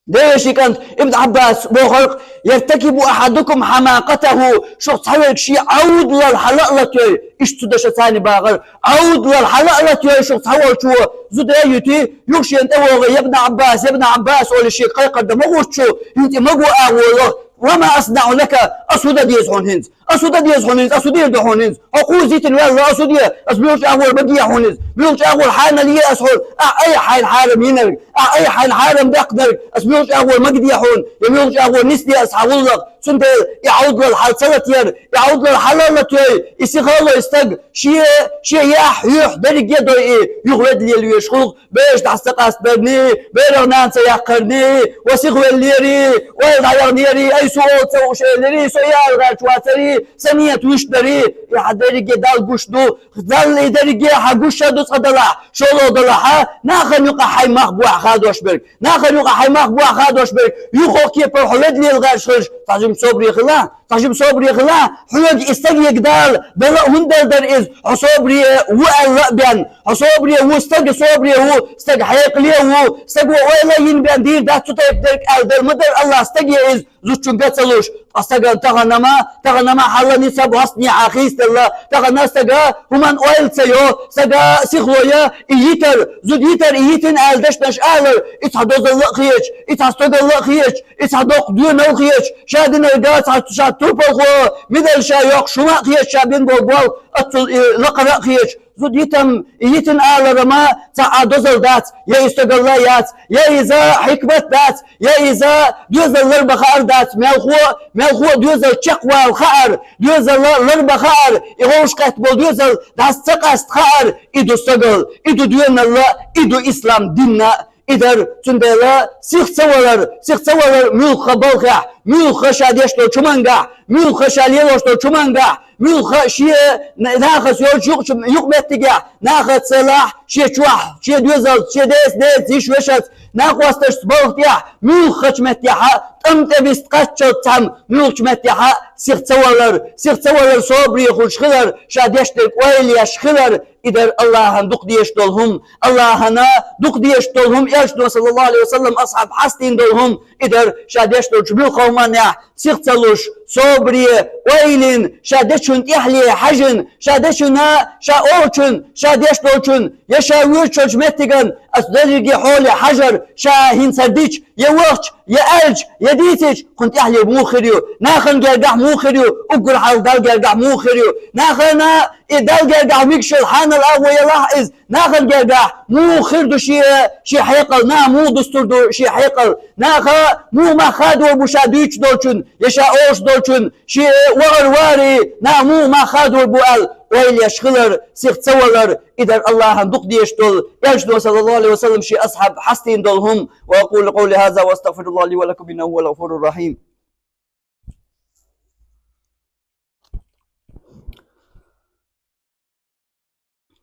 Делан ши кӀант Ибн Ӏаббас бохург: «Яртакибу ахьадукум хьамакъатаху», шух цхьаверг шен Ӏовдалалла хьала а латайой, иштта цу дашаца царна бахара, Ӏовдалалла хьала а латайой шух цхьаволчо, зуда а юьти, юха шена тӀе вогӀий: «Я Ибн Ӏаббас, я Ибн Ӏаббас», олий шега кхайкхар дан ма гӀутту шу, хӀинца и маго агӀо лаха, «Ва ма аснаӀу лака», ас хӀун дан деза хьуна хӀинца? Ас хӀун дан деза хьуна хӀинца? Ас хӀун дийр ду хьуна хӀинца? Хьо кхузза йитина ваьлла, ас хӀун де? Ас муьлхачу агӀор ма де хьуна хӀинца? Муьлхачу агӀор хьанал е ас хьуна? Ахь айхьа хьайна хьарам йинарг, ахь айхьа хьайна хьарам баьккхинарг, ас муьлхачу агӀор ма де хьуна, я муьлхачу агӀор нисде ас хьан гӀуллакх. Цундела и Ӏовдалалла хьала ца латаяр, и Ӏовдалалла хьала а латайой, и сиха а лой стаг, шен, шен яхь, юьхь дерриге а дойий, юха ведда лела везаш хуьлу, бераш дӀасакъастабарний, берах нана ца яккхарний, ва сихвеллерий, ойла дӀаяхнерий, ай, со олу ца хууш эллерий, со яла гӀерташ вацарий, сан нийят вуьшта дарий, и хьан дерриге Далла гуш ду, Далла и дерриге хьан гуш а ду цкъа далахь, шолгӀа далахь, нахана юкъахь хьайн мах бу ахь хадош берг, нахана юкъахь хьайн мах бу ахь хадош берг, юха хӀокху кепара хьо ведда лела гӀерташ хилча, цхьа жима собаре хила, цхьа жима собаре хила, хьоьга и стаг ерг Дала, Дала а хӀунда делла дара иза, хьо собаре ву аьлла а бен, хьо собаре ву, стаг собаре ву, стаг хьекъале а ву, стага ойла а йина бен дийр дац цу тайпа дерг аьлла дара ма дара Аллах стаге иза, зудчуьнга а ца луш. Ткъа стагана тахана ма, тахана ма хьалла ницкъ бу хьостане хьан хийцаделла, тахана стага хӀуманна ойла ца йо, стага сихло я, и йитар, зуда йитар, и йитина аьлла дешнаш алар, и цхьа дозалла а хеташ, и цхьа стогалла а хеташ, и цхьа доккха доьналла а хеташ, ша динарг цхьа, ша турпалхо, мидал ша йоккхуш хӀума а хеташ, ша бина болу болх оццул и лакхара а хеташ, Зуда йитам, и йитина аларма цхьа а дозал дац, я и стагалла яц, я иза хьикмат дац, я иза доьзал ларба хаар дац, мелхо, мелхо доьзал чекхвала хаар, доьзал ларба хаар, и гӀовш кхетта бола доьзал дӀаса ца къаста хаар, и ду стагал, и ду доьналла, и ду ислам динна. И дар, цундела сих ца валар, сих ца валар муьлхха балхехь, муьлхха ша деш долчу мангахь, муьлхха ша лелош долчу мангахь, муьлхха шен нахаца йолчу юкъ-, юкъаметтигехь, нахаца ца лахь, шен чохь, шен доьзалца, шен деца, деца, йиш-вешаца, накъосташца балха тӀехь, муьлххачу меттехьа, тӀам тӀе биста кхаччалц цхьамма, муьлххачу меттехьа сих ца валар, сих ца валар, собаре хуьлуш хилар, ша деш дерг ойла еш хилар, и дар Аллахьан дукха дезаш долу хӀума, Аллахьана дукха дезаш долу хӀума, Элчано, саллаллаху Ӏалайхи ва саллам, асхьаб хьастийна долу хӀума, и дар ша деш долчу муьлхха хӀуманехь сих ца луш, собаре, ойлина, ша дечун тӀаьхьале хьаьжина, ша дечунна, ша олучун, ша деш долчун, я ша воьдучу меттиган, ас дерриге хьоле хьажар, ша хӀинца дича, я вахча, я аьлча, я дийцича, кхунна тӀаьхьале муха хир ю, нахана гергахь муха хир ю, уггар хьалха Далла гергахь муха хир ю, нахана и Далла гергахь мегаш йолу хьанал агӀо ялахь иза, нахана гергахь муха хир ду шен, шен хьекъал, наха муха дустур ду шен хьекъал, наха муха мах хадор бу ша дуьйцуш долчун, я ша олуш долчун, шен вахар вари, наха муха мах хадор бу аьлла, ойла еш хилар, сих ца валар, и дар Аллахьан дукха дезаш долу, Элчано, саллаллаху Ӏалайхи ва саллам, шен асхьаб хьастийна долу хӀума. وأقول قولي هذا وأستغفر الله لي ولكم إنه هو الغفور الرحيم.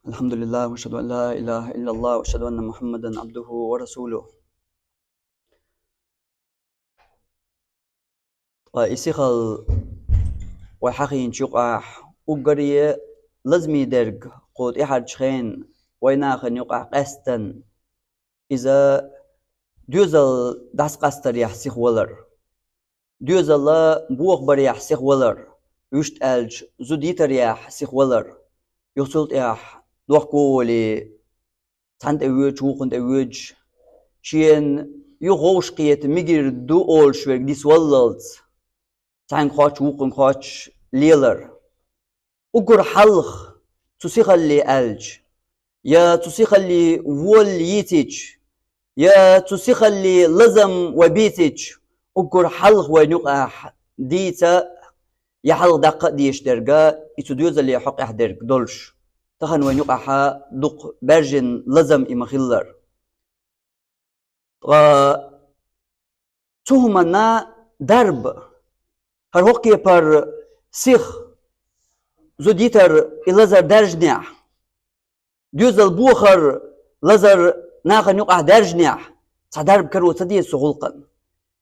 الحمد لله، وأشهد أن لا إله إلا الله، وأشهد أن محمدا عبده ورسوله. Ткъа и сихал вай хьахийначу юкъахь уггаре лазаме дерг кху тӀаьхьарчу хенахь вай нахана юкъахь къаьстина, иза доьзал дӀасакъастарехь сихвалар. Доьзалла бохабарехь сихвалар, вуьшта аьлча, зуда йитарехь сихвалар, юха цул тӀаьхьа дохко а волий, цхьанна тӀе воьдуш, вукхунна тӀе воьдуш, шена юха вовшахкхета мегар ду олуш верг нисваллалц, цхьаьнга хоттуш, вукхунга хоттуш лелар. Уггар хьалха цу сихалле аьлча, я цу сихалле волла йийцича, я цу сихалле лазам вай бийцича, уггар хьалха вайна юкъахь дийца, я хьалха даккха а дезаш дерг, и цу доьзале хьокъехь дерг долуш, тахана вайна юкъахь дукха баьржина лазам и ма-хиллара. Ткъа цу хӀуманна дарба, хӀара хӀокху кепара сиха зуда йитар и лазар даьржинехь, доьзал бохар лазар нахана юкъахь даьржинехь, цхьа дарба каро ца деза цу гӀуллакхана?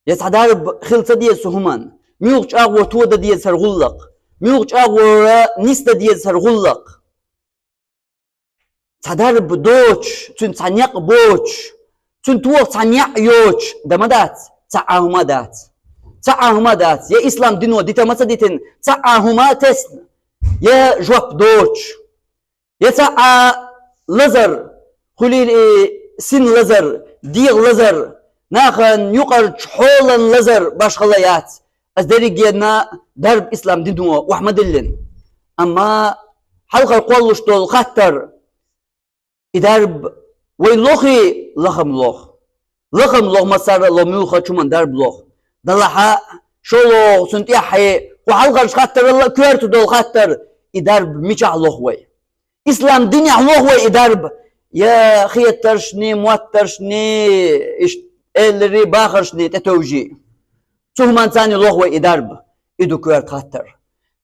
Я цхьа дарба хила ца деза цу хӀуманна? Муьлхачу агӀора тодан деза хӀара гӀуллакх? Муьлхачу агӀора нисдан деза хӀара гӀуллакх? Цхьа дарба доцуш, цуьнан цхьа некъ боцуш, цуьнан тоха цхьа неӀ йоцуш дан ма дац, цхьа а хӀума а дац. Цхьа а хӀума а дац, я ислам дино дита ма ца дитина, цхьа а хӀума а тесна, я жоп доцуш, я цхьа а лазар, хуьлийла и син лазар, дегӀан лазар, нахана юкъарчу хьолан лазар башхалла яц. Ас дерригенна дарба ислам дино охьа ма диллина. Амма хьалхара кхоллуш долу хаттар, и дарба вай лохий, лахам лоху. Лахам лоху, массара а лоху, муьлххачу хӀуманна дарба лоху. Далахьа, шолгӀа, цунна тӀаьххье, кху хьалхарчу хаттаралла а коьрта долу хаттар, и дарба мичахь лоху вай? Ислам динехь лоху вай и дарба, я хетаршний, моттаршний, иштта элларий, бахаршний тӀетовжий? Цу хӀуманца лоху вай и дарба, и ду коьрта хаттар.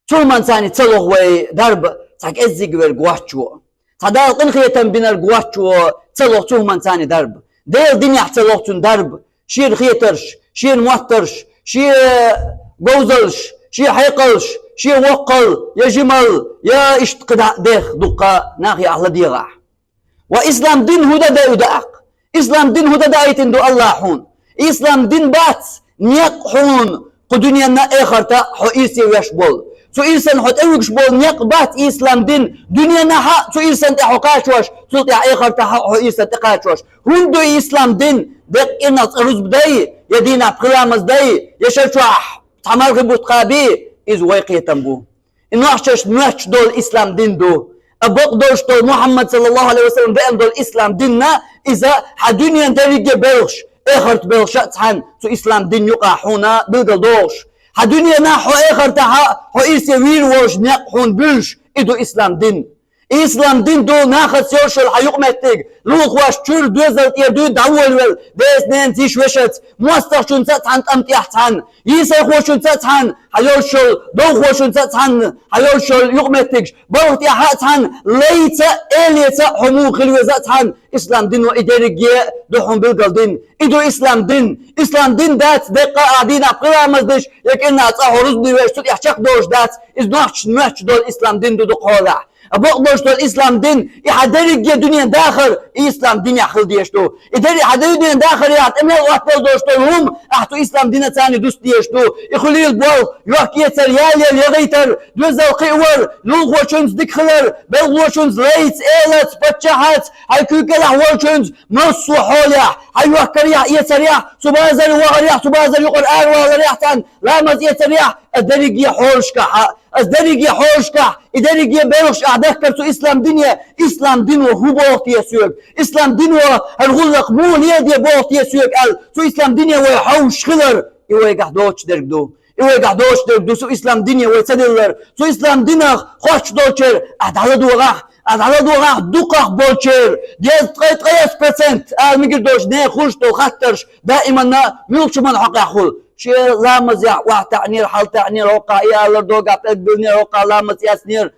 Цу хӀуманца ца лоху вай дарба цхьа кӀеззиг верг воцчо, цхьа Дала къинхетам бинарг воцчо ца лоху цу хӀуманца дарба. Делан динехь ца лоху цунна дарба, шена хетарш, шена моттарш, шен говзалш, шен хьекъалш, шен воккхал, я жимал, я иштта кхидӀа а дех дуккха нах яахь ладегӀахь. Ва ислам дин хӀун дан дайа ду аккха? Ислам дин хӀун дан даийтина ду Аллахьа хьуна? Ислам дин бац некъ хьуна кху дуьненна а, эхарта а хьо ирсе веш болу. Цу ирсан хьо тӀевуьгуш болу некъ бац ислам дин. Дуьненахь а цу ирсан тӀе хьо кхачош, цул тӀаьхьа эхартахь а хьо ирсан тӀе кхачош. ХӀунда ду и ислам дин? Декъа кӀирнах цкъа рузба дай, я дийнахь пхи ламаз дай, я шар чохь цхьа мархи бутт кхаби, иза вай кхетам бу. И нохчашна моьттуш долу ислам дин ду. Бокъонца долуш долу Мухьаммад, саллаллаху Ӏалайхи ва саллам, веана долу ислам дин а, иза хьан дуьненан дерриге а белхаш, эхарта белхаш а цхьаьна цу ислам дин юкъахь хьуна билгалдохуш. Хьан дуьненахь а, хьо эхартахь а хьо ирсе вийр волуш некъ хьуна буьллуш, и ду ислам дин. Ислам дин ду нахаца йолуш йолу хьан юкъаметтиг, лулахошна чуьра, доьзал тӀера дуьйна дӀаволавелла, деца-ненаца, йиша-вешица, мостагӀчуьнца а цхьаьна, тӀам тӀехь а цхьаьна, йийсархошуьнца а цхьаьна хьан йолуш йолу, довхошуьнца а цхьаьна хьан йолуш йолу юкъаметтигаш, балха тӀехь а цхьаьна, лайца а, элеца а хьо муха хила веза а цхьаьна, ислам дино и дерриге а ду хьуна билгалдина. И ду ислам дин. Ислам дин дац деккъа а ахь дийнахь пхи ламаз деш, я кӀирнахь цкъа хьо рузбане веш, цу тӀехь чекхдолуш дац. Иза нохчашна моьттуш долу ислам дин ду дукха хьолахь. Бакъдолуш долу ислам дин, и хьан дерриге дуьненан дахар и ислам динехь хила дезаш ду. И дерри-, хьан дуьненан дахарехь тӀе мел отталуш долуш долу хӀума ахь цу ислам динаца цхьаьна дуста дезаш ду. И хуьлийла болу, йохк-эцар, ялаяла ягӀийтар, доьзал кхиавар, лулахочуьнца дика хилар, белхалочуьнца лайца, элаца, паччахьаца, хьайн куьйгаллехь волчуьнца массо а хьолехь, хьайн йохкарехь, эцарехь, цу базар вахарехь, цу базар юкъара араваларехь цхьаьна, ламаз эцарехь, а дерриге хьолашкахь а, Ас дерриге хьошкахь, и дерриге белхаш ахь дахкар цу ислам дине, ислам дино хӀун боху те соьга? Ислам дино хӀара гӀуллакх муха леладе боху те соьга аьлла, цу ислам дине вай хьовсуш хилар, и вайгахь доцуш дерг ду. И вайгахь доцуш дерг ду, цу ислам дине вай ца диллар. Цу ислам динах хоттуш долчеран ахь дӀаладогӀахь, ахь дӀаладогӀахь дукхах болчеран, дезткъе ткъайоьсна процент ала мегар долчу нехан хуьлуш долу хаттарш даиманна муьлхачу хӀуманна хьокъехь хуьлу. Шен ламазехь охьатаьӀнера, хьалатаьӀнера, хӀокхахь и алар догахь пӀелг биллинера, хӀокхахь ламаз эцнера.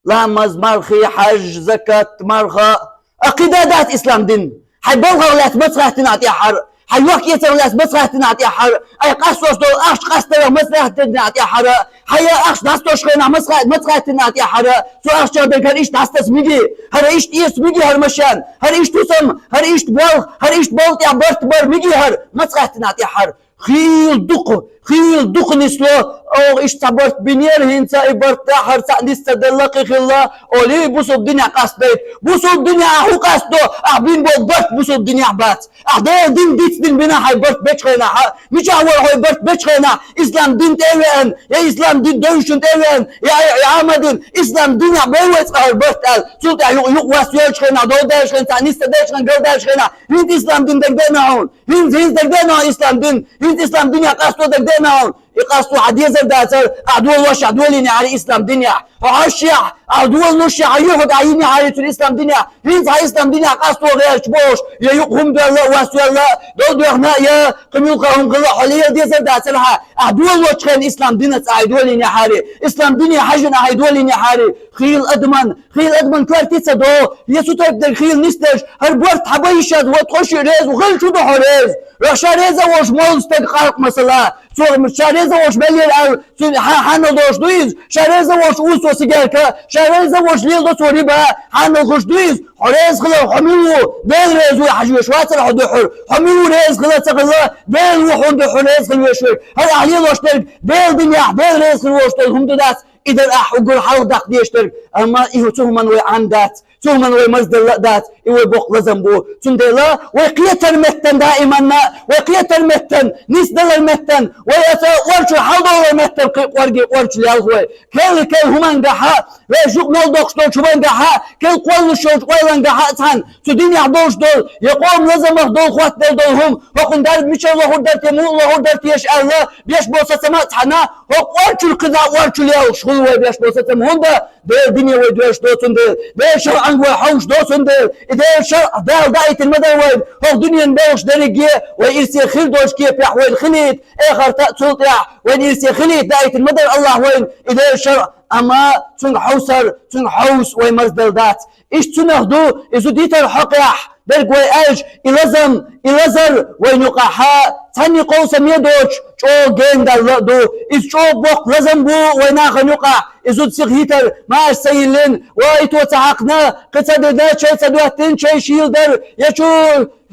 Ламаз, мархи, хьаьж, закат, марха. А кхин да дац ислам дин? Хьайн балхах лаьцна маца хаьттина ахь тӀаьххьара? Хьайн йохк-эцарх лаьцна маца хаьттина ахь тӀаьххьара? Хьайн къастор долу ахча къастарх маца хаьттина ахь тӀаьххьара? Хьайн ахча дӀасатосуш хенахь маца ха-, маца хаьттина ахь тӀаьххьара? Цу ахчах дерг хӀара иштта дӀасатаса мегий? ХӀара иштта эца мегий хӀара машен? ХӀара иштта хӀусам, хӀара иштта болх, хӀара иштта балха тӀехь барт бар мегий хӀара? Маца хаьттина ахь тӀаьххьара? Хийла дукха, хийла дукха нисло, оха иштта цхьа барт бинера, хӀинца и барт тӀехь хӀара цхьаъ нисса ца делла, кхин хилла, олий, бусулба динехь къастадайта. Бусулба динехь ахь хӀун къастадо, ахь бина болу барт бусулба динехь бац. Ахь Делан дин дицдина бина хьайн барт бечу хенахь, мичахь вара хьо и барт бечу хенахь, ислам дин тӀе а веана, я ислам дин девзачун тӀе а веана, я, я, я Ахьмадин, ислам динехь бен вай цкъа хӀара барт аьлла, цул тӀаьхьа юкъ-, юкъа вас йолчу хенахь, дов даьллачу хенахь, цхьа нисса даьллачу хенахь, гал даьллачу хенахь, хӀинца ислам дин дагадеана хьуна. ХӀинца, хӀинца дагадеана хьуна ислам дин, хӀинца ислам дине къасто дагадеана хьуна. И къасто хьан дезар дацара, ахь долош ахь долийне хьара ислам динехь. Хьо хьашъехь, ахь долуш хьан юьхь а йине хьара цуьнан ислам динехь. ХӀинца хьан ислам динехь къасто гӀерташ бохуш, я юкъа хӀума доьлла, вас йоьлла, дов доьхна, я кхин муьлхха хӀума хилла, хьо лела дезар дацара хьан. Ахь долочу хенахь ислам динаца ахь долийне хьара, ислам дине хьаьжна ахь долийне хьара, хийла адаман Хийла адаман коьрте ца до, я цу тайпа дерг хийла нисдеш, хӀара барт хьан бан йиш яц, вот хӀокху шиъ реза ву, хилча ду хьо реза. Ша реза а волуш молу стаг къаркъа масала, цо ша реза а волуш мел яра аьлла, цуьнан хьа-, хьанал долуш ду иза, ша реза а волуш узо цо сигарка, ша реза а волуш леладо цо риба, хьанал хуьлуш ду иза, хьо реза хилар, хьо мила ву, Дела реза вуй хьажа веш вацара хьо дуьххьара, хьо мила ву реза хила ца хилла, Дела ву хьуна дуьххьара реза хила веш верг, хӀара ахь лелош дерг, Делан динехь, Дела реза хила волуш долу хӀума ду дац, И дара ахь уггар хьалха даккха дезаш дерг, амма и хӀу цу хӀуманна вай Ӏан дац, цу хӀуманна вай марзделла а дац, и вай боккха лазам бу. Цундела вай кхетар меттан даиманна, вай кхетар меттан, нисдалар меттан, вай аса орчур хьалдовлар меттан кхин кӀорге орчу лелха вай. Керла-керла хӀумангахьа, вай жукъ мел доккхуш долчу хӀумангахьа, керла кхоллуш йолчу ойлангахьа а цхьаьна, цу динехь долуш долу, я къоман лазамах долу хоттаделла долу хӀума, хӀокхунна дарба мичара лохур дара те, муха лохур дара теша аьлла, беш болу сацам а цхьаьна, хӀокху орчуьра кхидӀа орчу лелхаш хуьлу вай беш болу сацам, хӀунда Делан дине вай доьшуш до цундела, Делан шарӀанга вай хьовсуш до цундела, и Делан шарӀ Дала даийтина ма дара вайна, хӀокху дуьненан белхаш дерриге а вай ирсе хир долчу кепехь вайна хилийта, эхарта а цул тӀаьхьа вайна ирсе хилийта даийтина ма дара АллахӀа вайна и Делан шарӀ, амма цуьнга хьовсар, цуьнга хьовса вай марзделла дац. Иштта цунах ду, иза дитар хьокъехь, дерг вай аьлча, и лазам, и лазар вайна юкъахьа, цхьанне кховсаме доцуш, чӀогӀа генадалла а ду. Иза чӀогӀа боккха лазам бу вай нахана юкъахь, и зуда сиха йитар, маша ца йиллина, ва и то ца хьаькхна, кхин ца дина, чай ца доттина, чай шийла дара, я чу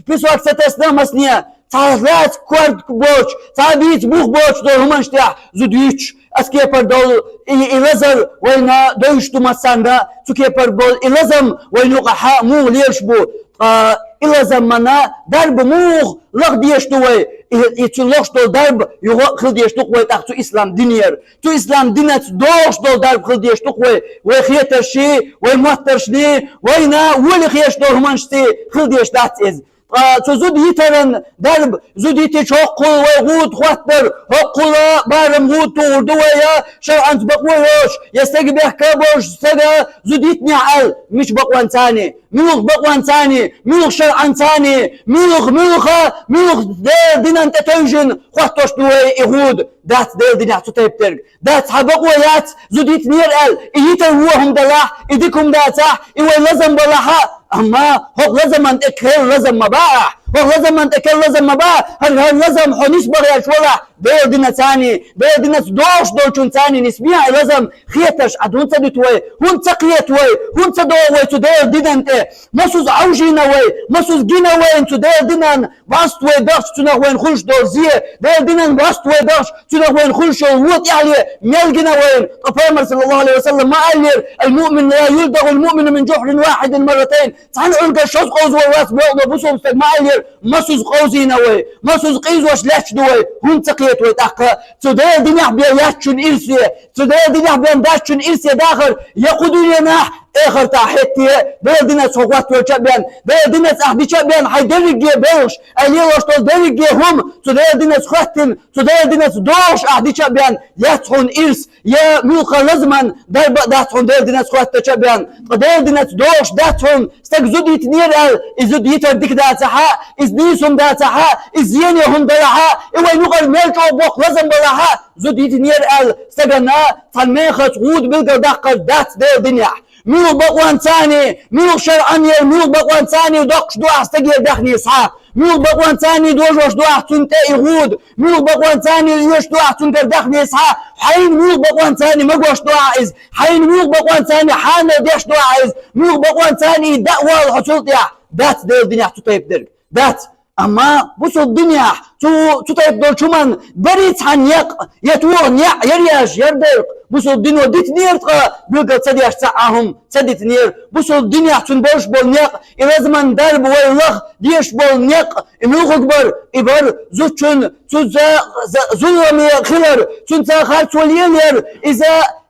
песок ца тесна масане. Цхьа лаца корта боцуш, цхьа бийца бух боцуш долу хӀуманаш тӀехь зуда юьтуш, аса кепара долу и, и лазар вайна девзаш ду массарна, цу кепара болу и лазам вайна юкъахьа муха лелаш бу. Ткъа И лазамана дарба муха лаха дезаш ду вай? И, и цу лохаш долу дарба юха а хила дезаш ду-кх вай тӀаккха цу ислам динера. Цу ислам динаца догӀуш долу дарба хила дезаш ду-кх вай, вай хетаршший, вай моттаршний, вайна воле хеташ долу хӀуманашций хила дезаш дац иза. Ткъа цу зуда йитаран дарба, зуда йитича хӀоккхул вай гӀуда хӀоттар, хӀоккхула барам гӀуда тухур ду вай, я шарӀанца бакъо йолуш, я стага бехк а болуш, стага зуда йитинехь аьлла, мича бакъонца а, муьлха бакъонца а, муьлха шарӀанца а, муьлха, муьлха, муьлха Делан динан тӀе тевжина хӀоттош ду вай и гӀуда? Дац Делан динехь цу тайпа дерг. Дац, хьан бакъо яц, зуда йитинера аьлла, и йитар вон хӀума далахь, и дика хӀума дацахь, и вай лазам балахь а, амма хӀокху лазаман тӀе кхел лазам ма баахь, хӀокху лазаман тӀе кхел лазам ма баахь, хӀара, хӀара лазам хьо нисбан гӀерташ валахь, Делан динаца а, Делан динаца догӀуш долчунца а нисбехьа и лазам, хетарш Ӏад хӀунда ца дуьту вай, хӀунда ца кхета вай, хӀунда ца догӀу вай цу Делан динан тӀе? Масаза Ӏовжийна вай, масаза гина вайна цу Делан динан бӀост вай дахча цунах вайна хуьлуш долу зе, Делан динан бӀост вай дахча цунах вайна хуьлуш йолу вон тӀаьхьале мел гина вайна. Ткъа Пайхамар, саллаллаху алейхи ва саллам, ма аьллера: «Ал-муъмин ла юлдагъу ал-муъмина мин жухрин вахидин марратайн». Цхьана уьлгаш шозза къовзавар вац боху бусалба стаг, ма аьллера. Масаза къовзийна вай, масаза къийзош лаьтташ ду вай, хӀунда ца кхета вай тӀаккха? Цу Делан динехь бен яц шуна ирсе, цу Делан динехь бен дац шуна ирсе дахар, я кху дуьненахь, эхартахь хӀетте, Делан динаца хьо хӀоттавелча а бен, Делан динаца ахь дича а бен, хьайн дерриге белхаш, ахь лелош долу дерриге хӀума цу Делан динаца хӀоьттина, цу Делан динаца догӀуш ахь дича а бен, яц хьуна ирс, я муьлхха лазаман дарба а дац хьуна Делан динаца хӀоьттича а бен. Ткъа Делан динаца догӀуш дац хьуна, стаг зуда йитинера аьлла, и зуда йитар дика дацахь а, иза нийса хӀума дацахь а, иза зене хӀума далахь а, и вайн юкъара мел чӀогӀа боккха лазам балахь а, зуда йитинера аьлла, стагана цхьана мехаца гӀуда билгалдаккхар дац Делан динехь. Муьлха бакъонца а, муьлха шарӀанера, муьлха бакъонца а доккхуш ду ахь стагера даьхни схьа, муьлха бакъонца а дожош ду ахь цунна тӀе и гӀуда, муьлха бакъонца а оьшуш ду ахь цуьнгара даьхни схьа, хьайна муьлха бакъонца а магош ду ахь иза, хьайна муьлха бакъонца а хьанал деш ду ахь иза, муьлха бакъонца а и даа волу хьо цул тӀаьхьа. Дац Делан динехь цу тайпа дерг. Дац. Амма бусалба динехь цу, цу тайпа долчу хӀуманна барий цхьа некъ, я тоха неӀ яра еш, яра дерг, бусалба дино дитинера ткъа билгал ца деш цхьа а хӀума ца дитинера. Бусалба динехь цунна болуш болу некъ, и лазаман дарба вай лаха дезаш болу некъ, и муьлхаг бара, и бара зудчун цу за, за, зуламе хилар, цунца харцо лелаяр, иза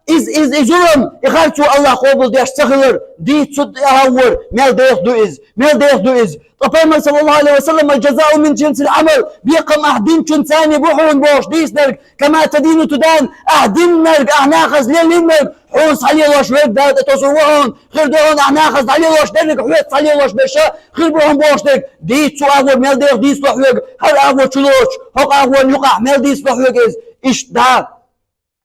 Иза, иза, и зулам, и харцо Аллах къобалдеш ца хилар, дийца цу тӀе а гӀовгӀор, мел деха ду иза, мел деха ду иза. Ткъа Пайхамар, саллаллаху алейхи ва саллам: «Аль-жазау мин жинсиль амал», бекхам ахь динчунца а бу хьуна бохуш дийцинарг, «кама тадину тудан», ахь диннарг, ахь нахаца лелийнарг, хьуна схьалелош верг Дала тӀе тосур ву хьуна, хир ду хьуна, ахь нахаца дӀалелош дерриг, хьоьца схьалелош берш а хир бу хьуна бохуш дерг, дийца цу агӀор мел деха дийцало хьоьга, хӀара агӀор чу лоцуш, хӀокху агӀорна юкъахь мел дийцало хьоьга иза. Иштта да.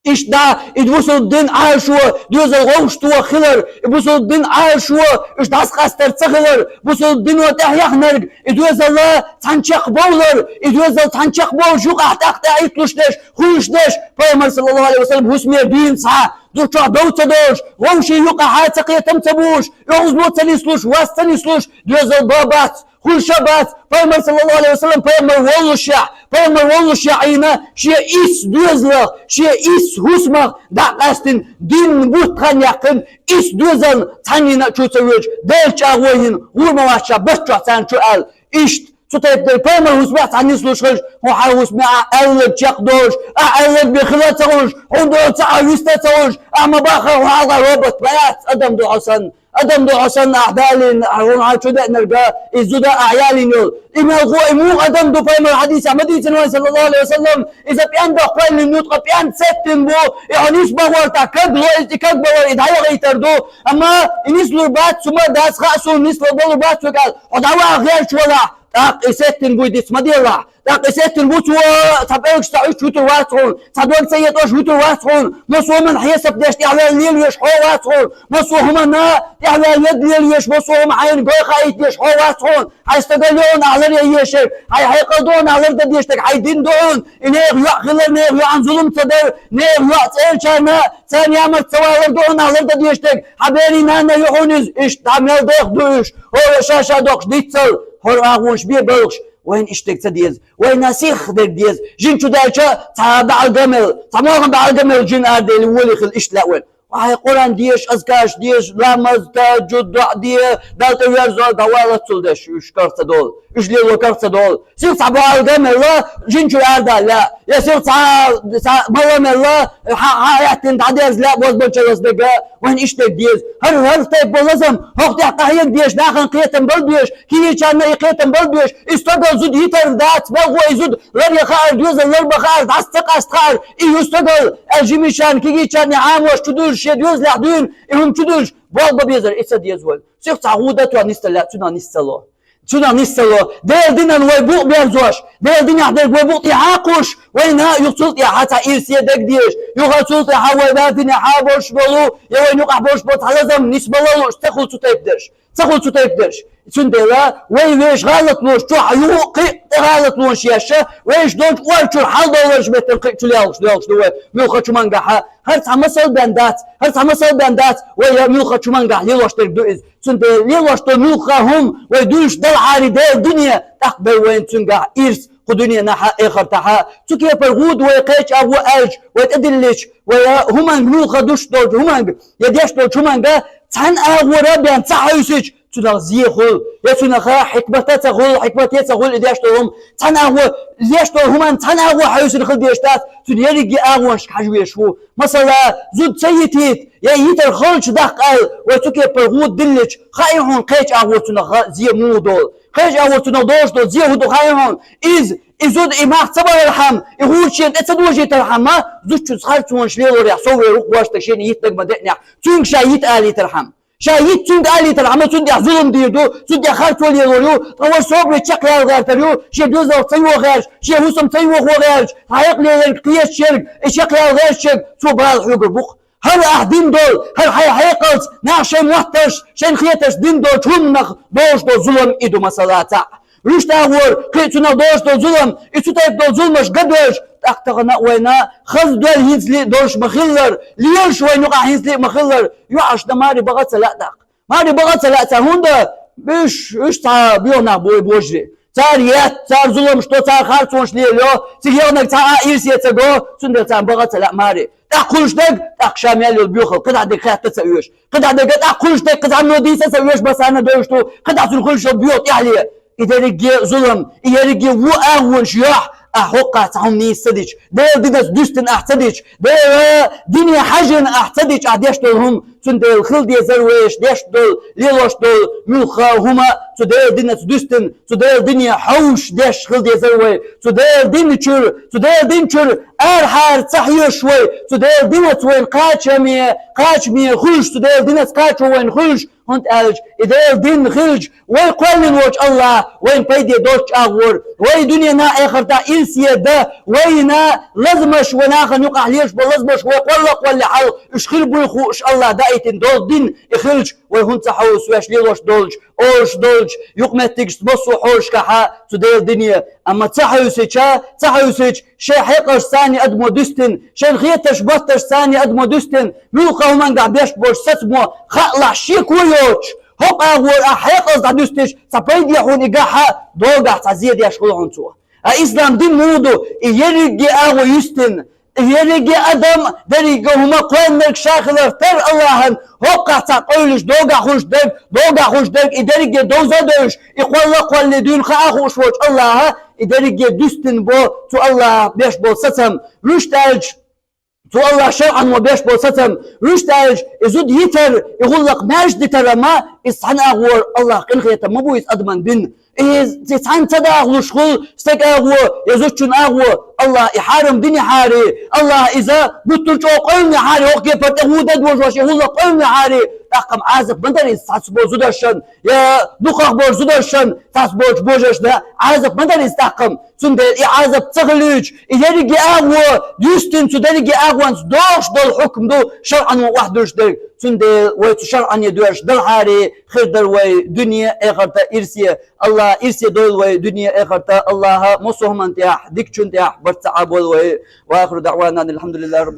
Иштта да, и бусалба дин Ӏалашо, доьзал вовшахтоха хилар, и бусалба дин Ӏалашо, уьш дӀасакъастар ца хилар, бусалба дино тӀехьаяхнарг, и доьзал цхьаьна чекхбовлар, и доьзал цхьаьна чекхбовлуш юкъахь тӀаккха тӀеӀитталуш дерш, хуьлуш дерш, Пайхамар, саллаллаху алейхи ва саллам, хӀусаме дуьйна схьа, дукхачохь дов ца долуш, вовшийн юкъахь цхьа кхетам ца буьйлуш, оьгӀазло ца нислуш, вас ца нислуш, доьзал бан бац, хуьлуш а бац. Пайхамар, саллаллаху алейхи ва саллам, пайхамар воллушехь, пайхамар воллушехь Ӏийна, шен исс доьзалах, шен исс хӀусамах дӀа а къаьстина, динна бутт хан яьккхина, исс доьзална цхьаннена а чу ца воьдуш, Делан чӀагӀо йина, гӀур ма вац ша барт чохь царна чу аьлла. Иштта, цу тайпа дерг пайхамар хӀусамехь цхьаьна нислуш хилча, хьуна хьан хӀусаме ахь аьлларг чекхдолуш, ахь аьлларг бен хила а ца хуьлуш, хьуна дуьхьал ца а виста а ца хуьлуш, ахь ма баххара хьуна хьалха робот ма яц, адам ду хьо санна. Адам ду хьо санна ахь далийна, хьуна хьан чу деанарг, и зуда ахь ялийна йолу. И мелхо, и муха адам ду, пайхамар хьадисехь ма дийцина вайн, саллаллаху алейхи ва саллам, иза пӀенда кхоьллина ю, ткъа пӀенда сеттина бу, и хьо нисбан гӀортахь каг ло иза, и каг балар, и дӀаяхийтар ду. Амма и нислур бац, цу ма дац, хаа суна нислур болур бац цуьнга аьлла, хьо дӀаваха гӀерташ валахь, тӀаккха и сеттина буй диц ма делахь. ТӀаккха и сеттина бу цо, цхьа пӀелгаш ца Ӏуьттуш вуьтур вац хьуна, цхьа дог ца етӀош вуьтур вац хьуна, массо а хӀуманна хьесап деш тӀаьхьаваьлла лелавеш хьо вац хьуна, массо а хӀуманна тӀаьхьаваьлла ведда лелавеш, массо а хӀума хьайна гой хаийта деш хьо вац хьуна, хьайн стагал ю хьуна ахь ларъян езарг, хьайн хьекъал ду хьуна ахь лардан дезарг, хьайн дин ду хьуна, и нехан йоӀ хилар, нехан йоӀана зулам ца дар, нехан йоӀ цӀерачарна, царна ямарта ца валар ду хьуна ахь лардан дезарг, хьан берийн нана ю хьуна иза, иштта дӀа мел деха ду уьш, хӀора ша-ша доккхуш диццал, хӀора агӀонаш бе балхаш, вайна иштта дерг ца деза. Вайна сихха дерг деза. Жин чу даьлча, цхьа баьӀал ган мел, цхьа молханан баьӀал ган мел жин арадели волий хила иштта лаьа вайна. Хьай Къуръан деша, азкараш деша, ламаз, тахӀажжуд, дуӀа де, Далла тӀаверза, дӀавала цул деш, уж карца долу, уж лело карца долу. Сиха цхьа бӀаьрга мелла, жин чу арадала, я сиха цхьа, цхьа мала мелла, хьа, хьа аьттина дӀадерза лаьа бозбанчаллас дега, вайн иштта деза. ХӀара, хӀара тайпа болу лазам, хӀокху тӀехь къахьега дезаш, нахана кхетам бала безаш, кегийчарна и кхетам бала безаш, и стагал зуда йитар дац, мел гӀо и зуда лар ян хаар, доьзал лар бан хаар, дӀаса ца къаста хаар, и ю стагал, аьлла жимачарна, кегийчарна и Ӏамош чу дуьллуш, шен доьзалехь дуьйна, и хӀума чу дуьллуш, болх бан безар, и ца деза вайна. Сиха цхьа гӀуда тоьхна нисдала, цунах нисдало. Цунах нисдало. Делан динан вай букъ берзош, Делан динехь дерг вай букъ тӀехь а кхуш, вайна юха цул тӀаьхьа цхьа ирсе дагадеш, юха цул тӀаьхьа вай ваьрдинехь а болуш болу, я вайна юкъахь болуш болу цхьа лазам нисбала лууш ца хуьлу цу тайпа дерш. Ца хуьлу цу тайпа дерш. Цундела вай вешан гӀалатлонаш чохь юха кхин а тӀе гӀалатлонаш еш, вешан долчу ор чуьра хьалдовларш меттан кхин а чулелхаш, лелхаш ду вай, муьлххачу хӀумангахь а. ХӀара цхьа масал бен дац, хӀара цхьа масал бен дац, вай я муьлххачу хӀумангахь лелош дерг ду иза. Цундела лелош долу муьлхха хӀума вай дуьйш далахьара Делан дуьне, тӀаккха бер вайна цуьнгахь ирс кху дуьненахь а, эхартахь а. Цу кепара гӀуда вай кхечу агӀо аьлча, вай тӀедиллича, вай хӀуманга муьлхха дуьйш долчу хӀуманга, я деш долчу хӀуманга цхьана агӀора бен ца хьовсича, цунах зе хуьлу, я цунах хьикмат а ца хуьлу, хьикмате а ца хуьлу и деш долу хӀума. Цхьана агӀо, деш долу хӀуманна цхьана агӀо хьовсина хила дезаш дац, цуьнан ерриге а агӀонашка хьажа везаш ву. Масала, зуда ца йитийта, я йитар халчу даккха аьлла, вай цу кепара гӀуда диллича, хаьий хьуна кхечу агӀора цунах зе муха долу? Кхечу агӀора цунах долуш долу зе хӀун ду хаьий хьуна? Иза, и зуда и мах ца бахархьама, и гӀуда шена тӀе ца дожийтархьама, зудчуьнца харцонаш лелорехь сов вер ву-кх вайша, шена йита дага ма деънехь, цуьнга ша йита алийтархьама. Ша йита цуьнга алийтархьама, цуьнан тӀехь зулам дийр ду, цуьнан тӀехь харцо лелор ю, ткъа вара собаре чекхъяла гӀертар ю, шен доьзалх ца йохаьрча, шен хӀусам ца йохо гӀерташ, хьекъале ерг, кхечу ерг, и чекхъяла гӀерташ ерг, цо бала хьоьгур бу-кх. ХӀара ахь дина долу, хӀара хьайн хьекъалца, нах шайн моттарш, шайн хетарш дина долчу хӀуманах долуш долу зулам и ду, масала, цхьаъ. Вуьшта агӀор, кхин а цунах долуш долу зулам, и цу тайпа долу зуламаш ган доьлча, тӀаккха тахана а вайна хаза доьлла хӀинцале а долуш ма-хиллара, лелаш вайна юкъахь хӀинцале а ма-хиллара, юьхьашна маре бакъ а ца лаьа тӀаккха. Маре бакъ а ца лаьа цара, хӀунда уьш, уьш цхьа боьха нах бу вай божарий. Цара етт, цара зуламаш до, цара харцонаш лелайо, цига яханарг цхьа а ирсе ца го, цундела царна бакъ а ца лаьа маре. ТӀаккха хуьлуш дерг, тӀаккха ша мел йолу боьхалла, кхидӀа дерг хатта ца оьшу. КхидӀа дерг, тӀаккха хуьлуш дерг, кхидӀа мо дийца ца оьшу, масарна а девзаш ду, кхидӀа цунна хуьлуш йолу боьха тӀаьхьале. И дерриге а зулам, и ерриге а вон агӀонаш йохь, ахь хӀокху цхьа хӀума нийса ца дича, Делан динца дуьстина ахь ца дича, Делан дине хьаьжжина ахь ца дича, ахь деш долу хӀума, цундела хила дезара вайша деш долу, лелош долу муьлхха хӀума, цу Делан динца дуьстина, цу Делан дине хьовсуш деш хила дезара вай, цу Делан дина чуьра, цу Делан дина чуьра арахьара ца хьоьшуш вай, цу Делан динца вайна кхачаме, кхачаме хуьлуш, цу Делан динца кхачо вайна хуьлуш, хӀунда аьлча и Делан дин хилча, вай кхоьллина волчу АллахӀа вайна пайде доцучу агӀор, вай дуьненахь а, эхартахь а ирсе дан, вайна лазамаш, вай нахана юкъахь лелаш болу лазамаш, вай кхолла а кхоллий хьалха, уьш хир буй хууш АллахӀа даийтина долу дин и хилча, вай хӀунда ца хьовсу ваьш лелош долчу, олуш долчу юкъаметтигашца массо а хьолашкахьа цу Делан дине. Амма ца хьовсича, ца хьовсича, шайн хьекъалшца цхьана адамо дуьстина, шайн хетарш, моттаршца цхьана адамо дуьстина, муьлхха хӀумангахь беш болчу сацамо хаалахь шеко йоцуш, хӀокху агӀор ахь хьекъалца дӀадуьстича, цхьа пайде хьуна и гахь а, догахь цхьа зе деш хуьлу хьуна цо. А ислам дин муха ду? И ерриге а агӀо юьстина, и ерриге а адам, дерриге а хӀума кхоьллинарг ша хиларх терра АллахӀан, хӀокхахь цхьа къевлаш догахь хуьлуш дерг, догахь хуьлуш дерг, и дерриге а довза а девлаш, и кхолла а кхоллий дуьйна хаа а хууш волчу АллахӀа, и дерриге а дуьстина бо цу АллахӀа беш болу сацам, вуьшта аьлча, цу АллахӀа шарӀано беш болу сацам, вуьшта аьлча, и зуда йитар, и гӀуллакх маьрша дитар, амма иза цхьана агӀор АллахӀа къинхетам ма бу иза адаман дин. И цхьаьна ца дахалуш хуьлу стеган агӀо я зудчун агӀо, АллахӀа и хьарам динехьара, АллахӀа иза буттур чӀогӀа къевлинехьара, хӀокху кепара тӀе гӀуда дожош и гӀуллакх къевлинехьара, тӀаккха-м Ӏазап ма дара иза цхьацца болу зударшан, я дукхах болчу зударшан, цхьацца болчу божаршна Ӏазап ма дара иза тӀаккха-м. Цундела и Ӏазап ца хилуьйтуш, и ерриге а агӀо юьстина, цу дерриге а агӀонца догӀуш долу хьукм ду шарӀано охьадуьллуш дерг. Цундела вай цу шарӀане доьрзуш далахьара, хир дара вай дуьне а, эхарта а ирсе. АллахӀа ирсе дойла вай дуьне а, эхарта а. АллахӀа массо а хӀуманна тӀехь, дикачунна тӀехь барт ца Ӏабойла вай. Ва ахиру даӀвана анил хьамдулиллахӀи раббил